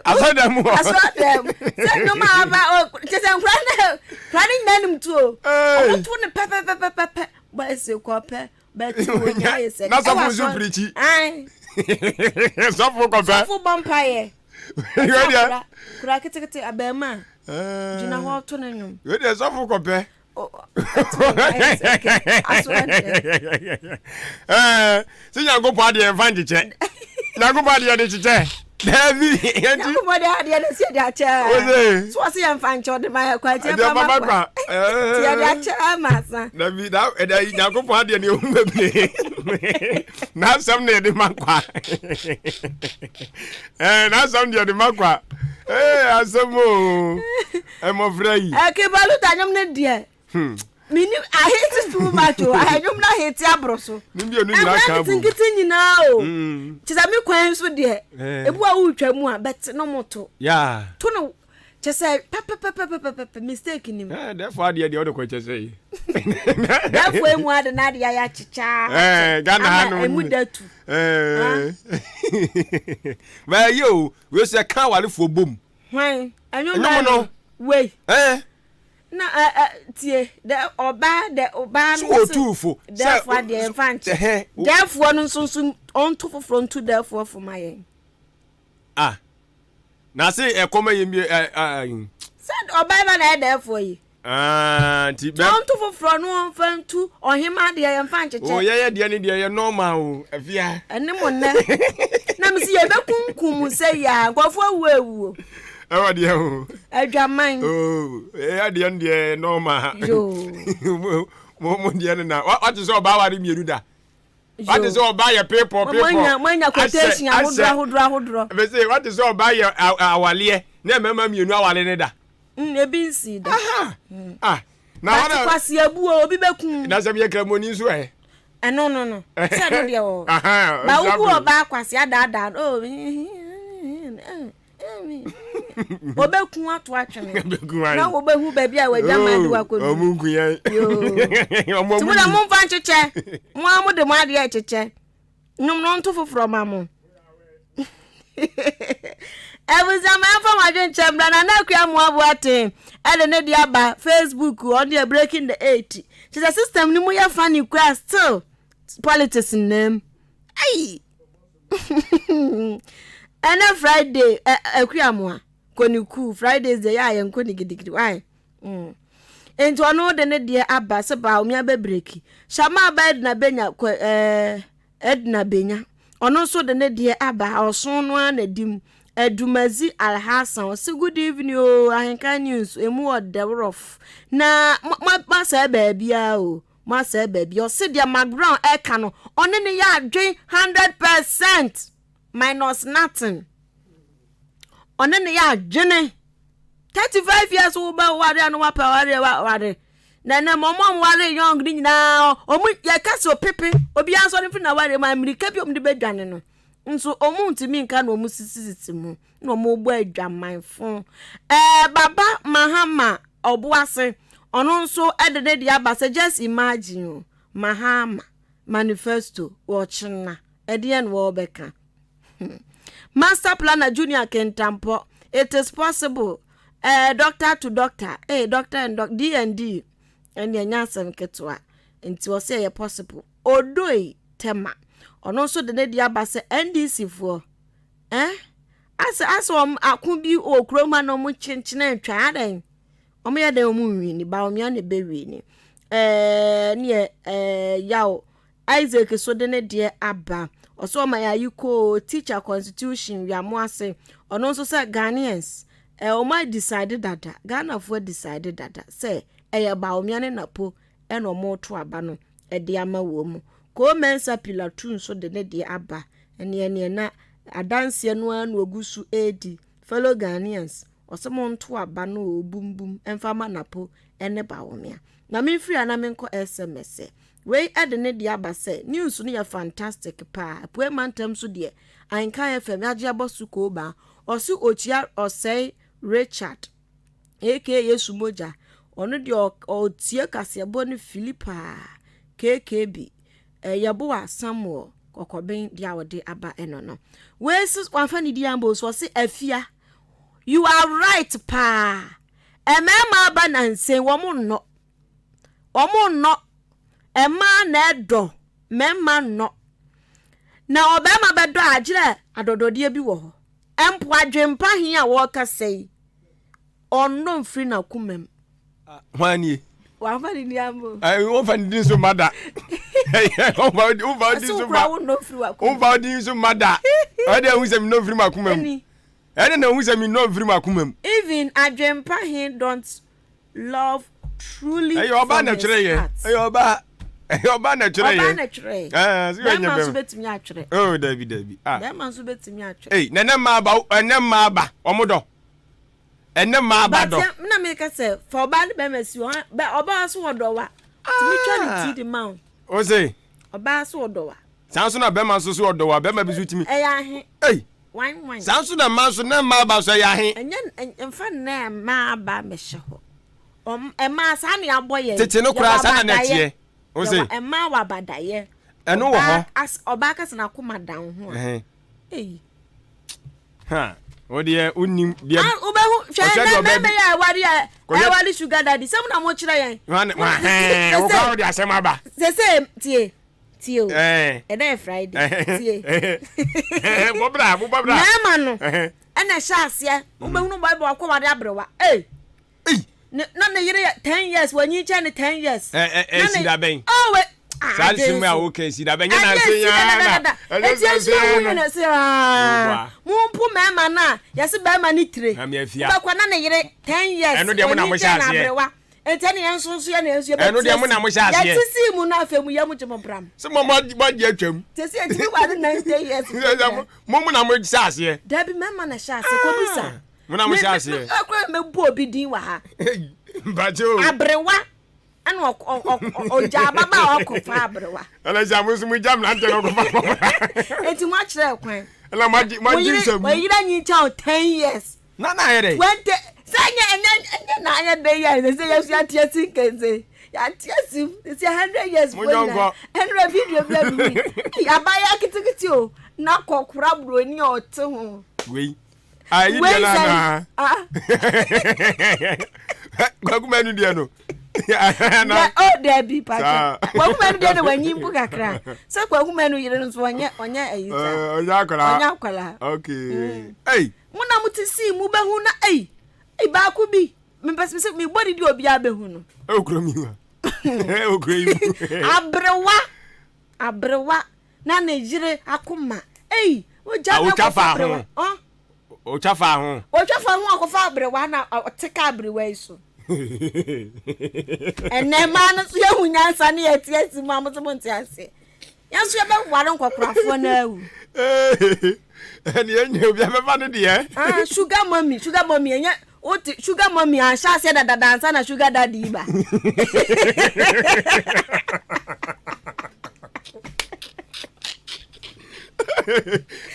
Asɔre dɛm hɔ. Asɔre dɛm. Sɛ nnwom a aba kyɛ sɛ nkora ne nkora ne nyinaa nim tuo. Ɔmo to ne pɛpɛpɛpɛpɛ. Bɔ esi kɔ pɛ. Bɛti wo nya ayɛ sɛ. Na sɔfo nso pirikyi. Sɔfo kɔ pɛ. Sɔfo bɔ mpaeɛ. Kura kura ketekete abɛɛma gyina hɔ to ne nnwom. Wei deɛ sɔfo kɔ pɛ. Sɛ Nyankopɔn adeɛ mfa nkyekyɛ. Nyankopɔn adeɛ de kyekyɛ. Daabi. Nyankopɔn de adeɛ no si de akyɛ. So ɔsɛ yɛn fa nkyɛ ɔde ma yɛ kwa nti ɛfa ma kwa. Ti yɛde akyɛ ama asa. Dabi da ɛda Nyankopɔn adeɛ no ehu bebree. N'asɛm na yɛde ma kwa. Ɛɛ n'asɛm deɛ yɛde ma kwa. Ee asɛm o. Ɛmɔfra yi. Ɛkibaluta nyom ne deɛ. Mini ahete too much o ahɛnwom na ahete aboro so. Ne mmienu nyinaa ka bom. Nkete nyinaa o. Kyɛ sɛ me kwan so deɛ. Ebu a wotwa mu a bɛte no mo to. Yeah. To no kyɛ sɛ pɛpɛpɛpɛpɛpɛ mistake nim. Eh, therefore adeɛ deɛ wode kɔ kyɛ sɛ yi. Therefore emu ade na adeɛ ayɛ akyekyaa. Eh, Ghana ha no. Emu da tu. Eh. Bɛyɛ o, wei sɛ ka awarefoɔ bom. Hwan? Ɛnwom no. Wei. Eh. Na ɛ ɛ tie dɛ ɔbaa dɛ ɔbaa no so otu fo dɛfoɔ adeɛ yɛn fa nkyɛ dɛfoɔ no nso nso ɔnto foforɔ nto dɛfoɔ fo ma yɛn. Ah na se ɛkɔm yɛ mbie ɛ ɛ. Sɛ ɔbaa ba na ɛyɛ dɛfoɔ yi. Ah, nti bɛ. Ɔnto foforɔ no ɔnfa ntu ɔhema deɛ yɛn fa nkyekyɛ. O yɛyɛ deɛ ne deɛ yɛ normal o afia. Ɛne mo nnɛ na mesi yɛ bɛ kunkum mo sɛ yia nkurɔfoɔ awu awuo. Ɛwɔ deɛ o. Adwaman. Oo ɛyɛ deɛ no deɛ normal. Yoo. Mo mo deɛ no na wate sɛ ɔbaa ware mmienu da. Wate sɛ ɔbaa yɛ peepɔ peepɔ. Moanya moanya quotation ahodoɔ ahodoɔ ahodoɔ. Bɛsɛ wate sɛ ɔbaa yɛ awaleɛ ne mmarima mmienu awale ne da. Ebi nsi da. Ah. Na wɔn a. Kwasi abu o obi bɛ kun. Na sɛ yɛ kramoni nso ɛ. Ɛno no no. Sɛ ɛno deɛ wɔ. Ba wobu ɔbaa kwasi adaadaa no. Ɔbɛku ato atwene. Na wɔbɛhu baabi a wagya maa de wakɔdu. Ɔmo nku yɛn. Yoo. Ti mo na mo nfa nkyekyɛ. Mo a mo de mo adeɛ kyekyɛ. Nnwom no nto foforɔ ma mo. Abusuama ɛmfa mo adwenkyɛ mmra na na akua mo aboaten ɛde ne de aba Facebook ɔno deɛ breaking the eight kyerɛ sɛ system no mu yɛ funny kura still politics nnam ayi ɛnɛ Friday akua mo a kɔ ne cool Fridays deɛ yɛ a yɛn kɔ ne gidigidi why nti ɔno de ne deɛ aba sɛ baa omi abɛ breki hyɛma aba ɛdina benya kɔ ɛɛ. Edna Benya, ɔno nso de ne deɛ aba, ɔson no ara na di mu. Adumadzi Alhassan, ɔse good evening o, Ahenkan News, emu ɔdɛ rough. Na mo asɛe baabiara o, mo asɛe baabi. Ɔse deɛ McBrown ɛka no, ɔne ne yɛ adwen 100% minus nothing. Ɔne ne yɛ adwene. 35 years wo ba ware a na wapɛ ware ware. Na ɛnɛ ma ɔmo a ɔmo ware young ne nyinaa ɔmo yɛka sɛ opepe obiara nso ɔno mfiri n'awareɛ mu amirika bi a ɔmo de bɛdwane no nso ɔmo ntumi nka na ɔmo sisisisi mu na ɔmo bɔ adwamanfo. Ɛɛ Baba Mahama Ɔboase ɔno nso ɛde ne deɛ aba sɛ just imagine o Mahama manifesto ɔkyena ɛdeɛn na wɔbɛka. Hmm. Master Planner Junior Kintampɔ, it is possible, eh, doctor to doctor, eh, doctor and doctor, D&D, ɛne ɛnyɛ asɛm ketewa, nti ɔsɛ ɛyɛ possible. Odoi Tema, ɔno nso de ne deɛ aba sɛ NDC foɔ, eh, asɛ asɛ wɔn ako bi wɔ kurom ha na wɔn kyenkyene ntwa adɛn, wɔn yɛ dɛn wɔn nwini, Bawumia na ɛbɛwini, ɛɛ, neɛ ɛɛ, yaw Isaac so de ne deɛ aba. Ɔsɛ ɔma yɛ ayikoo teacher constitution wiamo ase. Ɔno nso sɛ Ghanaians eh, ɔmo decide dada, Ghanafoɔ decide dada sɛ ɛyɛ Bawumia ne Napo ɛna ɔmo to aba no ɛde ama wɔn mu. Koo Mensah Pilatu nso de ne deɛ aba. Ɛneɛ neɛ na adanseɛ no ara na ogu so ɛredi. Fellow Ghanaians, ɔsɛ monto aba no o bum bum ɛmfa ma Napo ɛne Bawumia. Na memfiri ha na menkɔ SMS. Wei de ne deɛ aba sɛ news no yɛ fantastic paa. Apuei mantam so deɛ Ahenkan FM yagye abɔ so koobaa. Ɔse okyia Ɔsɛe Richard aka Yesu Mogya. Ɔno deɛ ɔtie kaseɛbɔ no fili paa. KKB Yɛboa Samuel Kɔkɔben deɛ a ɔde aba ɛno no. Wei so wamfa ne din ambɔ so ɔse Afia you are right paa. Mmarima aba nansen wɔn nnɔ. Wɔn nnɔ. Mmaa na ɛdɔ, mmarima nnɔ. Na ɔbarima bɛdɔ a, gyerɛ adɔdɔdeɛ bi wɔ hɔ. Mpo adwempa he a wɔɔkasa yi, ɔnnɔ mfiri n'akoma mu. Hwan nie? Wamfa ne din amma o. Womfa ne din so mma da. Womfa din so mma. Womfa din so mma da. Ɛde ehu sɛ menɔ mfiri m'akoma mu. Ɛde na ehu sɛ menɔ mfiri m'akoma mu. Even adwempa he don't love truly ɛyɛ ɔbaa na ɛtwerɛ yɛ ɛyɛ ɔbaa ɛyɛ ɔbaa na ɛtwerɛ yɛ ɔbaa na ɛtwerɛ yɛ ɛɛ sɛ bɛrima nso bɛtumi atwerɛ oh dabi dabi ah bɛrima nso bɛtumi atwerɛ ei na ɛnɛ mmaa ba ɛnɛ mmaa ba wɔn dɔ ɛnɛ mmaa ba dɔ but na mi ka sɛ fa ɔbaa ne bɛrima si hɔ bɛ ɔbaa so wɔ dɔ wa tumi twa ne ti de ma o o se ɔbaa so wɔ dɔ wa saa nso na bɛrima nso so ɔdɔ wa bɛrima bi so tumi ɛyɛ ahe ei Wan wan. Saa nso na mmaa nso na mmaa ba nso ɛyɛ ahe. Ɛnyɛ mfa nnɛ mmaa ba mmɛhyɛ hɔ. Ɔm mmaa saa na yɛabɔ yɛn. Tete no koraa saa na na ɛteɛ. O se. Mmaa wɔ abadayɛ. Ɛno wɔ hɔ. Ɔbaa kasa na akoma da ho a. Eyi. Ha o deɛ wonim deɛ. Ah wobɛhu hwɛ na mɛmɛ yɛ awari a ɛwari sugar daddy sɛm na mo kyerɛ yɛn. Wɔn hɛn wokɔ wode asɛm aba. Sese tie. tie o ɛdɛ yɛ friday tie bɔbra bɔbra mmarima no ɛna ɛhyɛ aseɛ wobɛhunu bɔ bɔ ɔkɔ wade aberewa ei na ne yere yɛ ten years wɔnyi kyɛn ne ten years ɛsi da bɛn oh we saa nsɛm a woka esi da bɛn nyɛ na nse ya na ɛti ɛsi ehu yɛ na ɛsi aa mo mpo mmarima no a yɛsi bɛrima ne tire wobɛkɔ na ne yere ten years wɔnyi kyɛn na aberewa Enti ɛne yɛn nso nso yɛ na yɛn nso yɛbɛte Ɛno deɛ mo na mo hyɛ aseɛ. Yɛte sii mu no afei mo yam gye mo bram. Sɛ mo mo agye atwam. Te sɛ yɛtumi ware 90 years. Mo mo na mo hyɛ aseɛ. Dabi mɛma na hyɛ aseɛ kɔ bisa. Ah, mo na mo hyɛ aseɛ. Ɛkura mɛ bu obi din wɔ ha. Mpakyɛ o. Aberewa ɛna ɔgya ababaawa ɔkɔfa aberewa. Ɛna sɛ mo nso mo gya mmerante na ɔkɔfa ababaawa. Eti mo akyerɛ kwan. Ɛna mo agye mo agye nsɛm. Wɔyere anyi kyɛw 10 years. Na na ayɛ dɛ. 20 sɛ ɛnyɛ ɛnyɛ ɛnyɛ na ayɛ dɛ yɛ sɛ sɛ yɛso yɛate ase nkɛnse yɛate ase sɛ 100 years fo nyina ɛnura video bi a mi wi abaayewa ketekete o na kɔkora buroni a ɔte ho. Wei ayi deɛ na na kwaku manu deɛ no. Na o dabi pakyɛ kwaku manu deɛ na wanyi mpo kakra sɛ kwaku manu yere no nso ɔnyɛ ɔnyɛ ayi saa ɔnyɛ akwadaa ɔnyɛ akwadaa. Okay. Hey. Mo na mo te sii mo bɛhu na ei ei baako bi mepɛ sɛ mebɔ didi obiara bɛhu no. Ɛwɔ kuro mi wa ɛwɔ kuro yi mu. Aberewa aberewa na ne yere akoma ei ogya na akɔfa aberewa. Otwa fa ho. Otwa fa ho akɔfa aberewa na ɔte ka aberewa yi so. Ɛnɛ mmaa no nso yɛhu nyansa ne yɛte asi mu a mo nso mo nte aseɛ. Yɛn nso yɛbɛware nkɔkorafoɔ no awu. Ɛne ɛnyɛ obi abɛfa no deɛ. Ah, sugar mummy, sugar mummy, ɛnyɛ wote sugar mummy anhyɛ aseɛ dadada ansa na sugar daddy ba.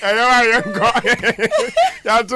Ɛyɛ wa yɛnkɔ. Yɛato.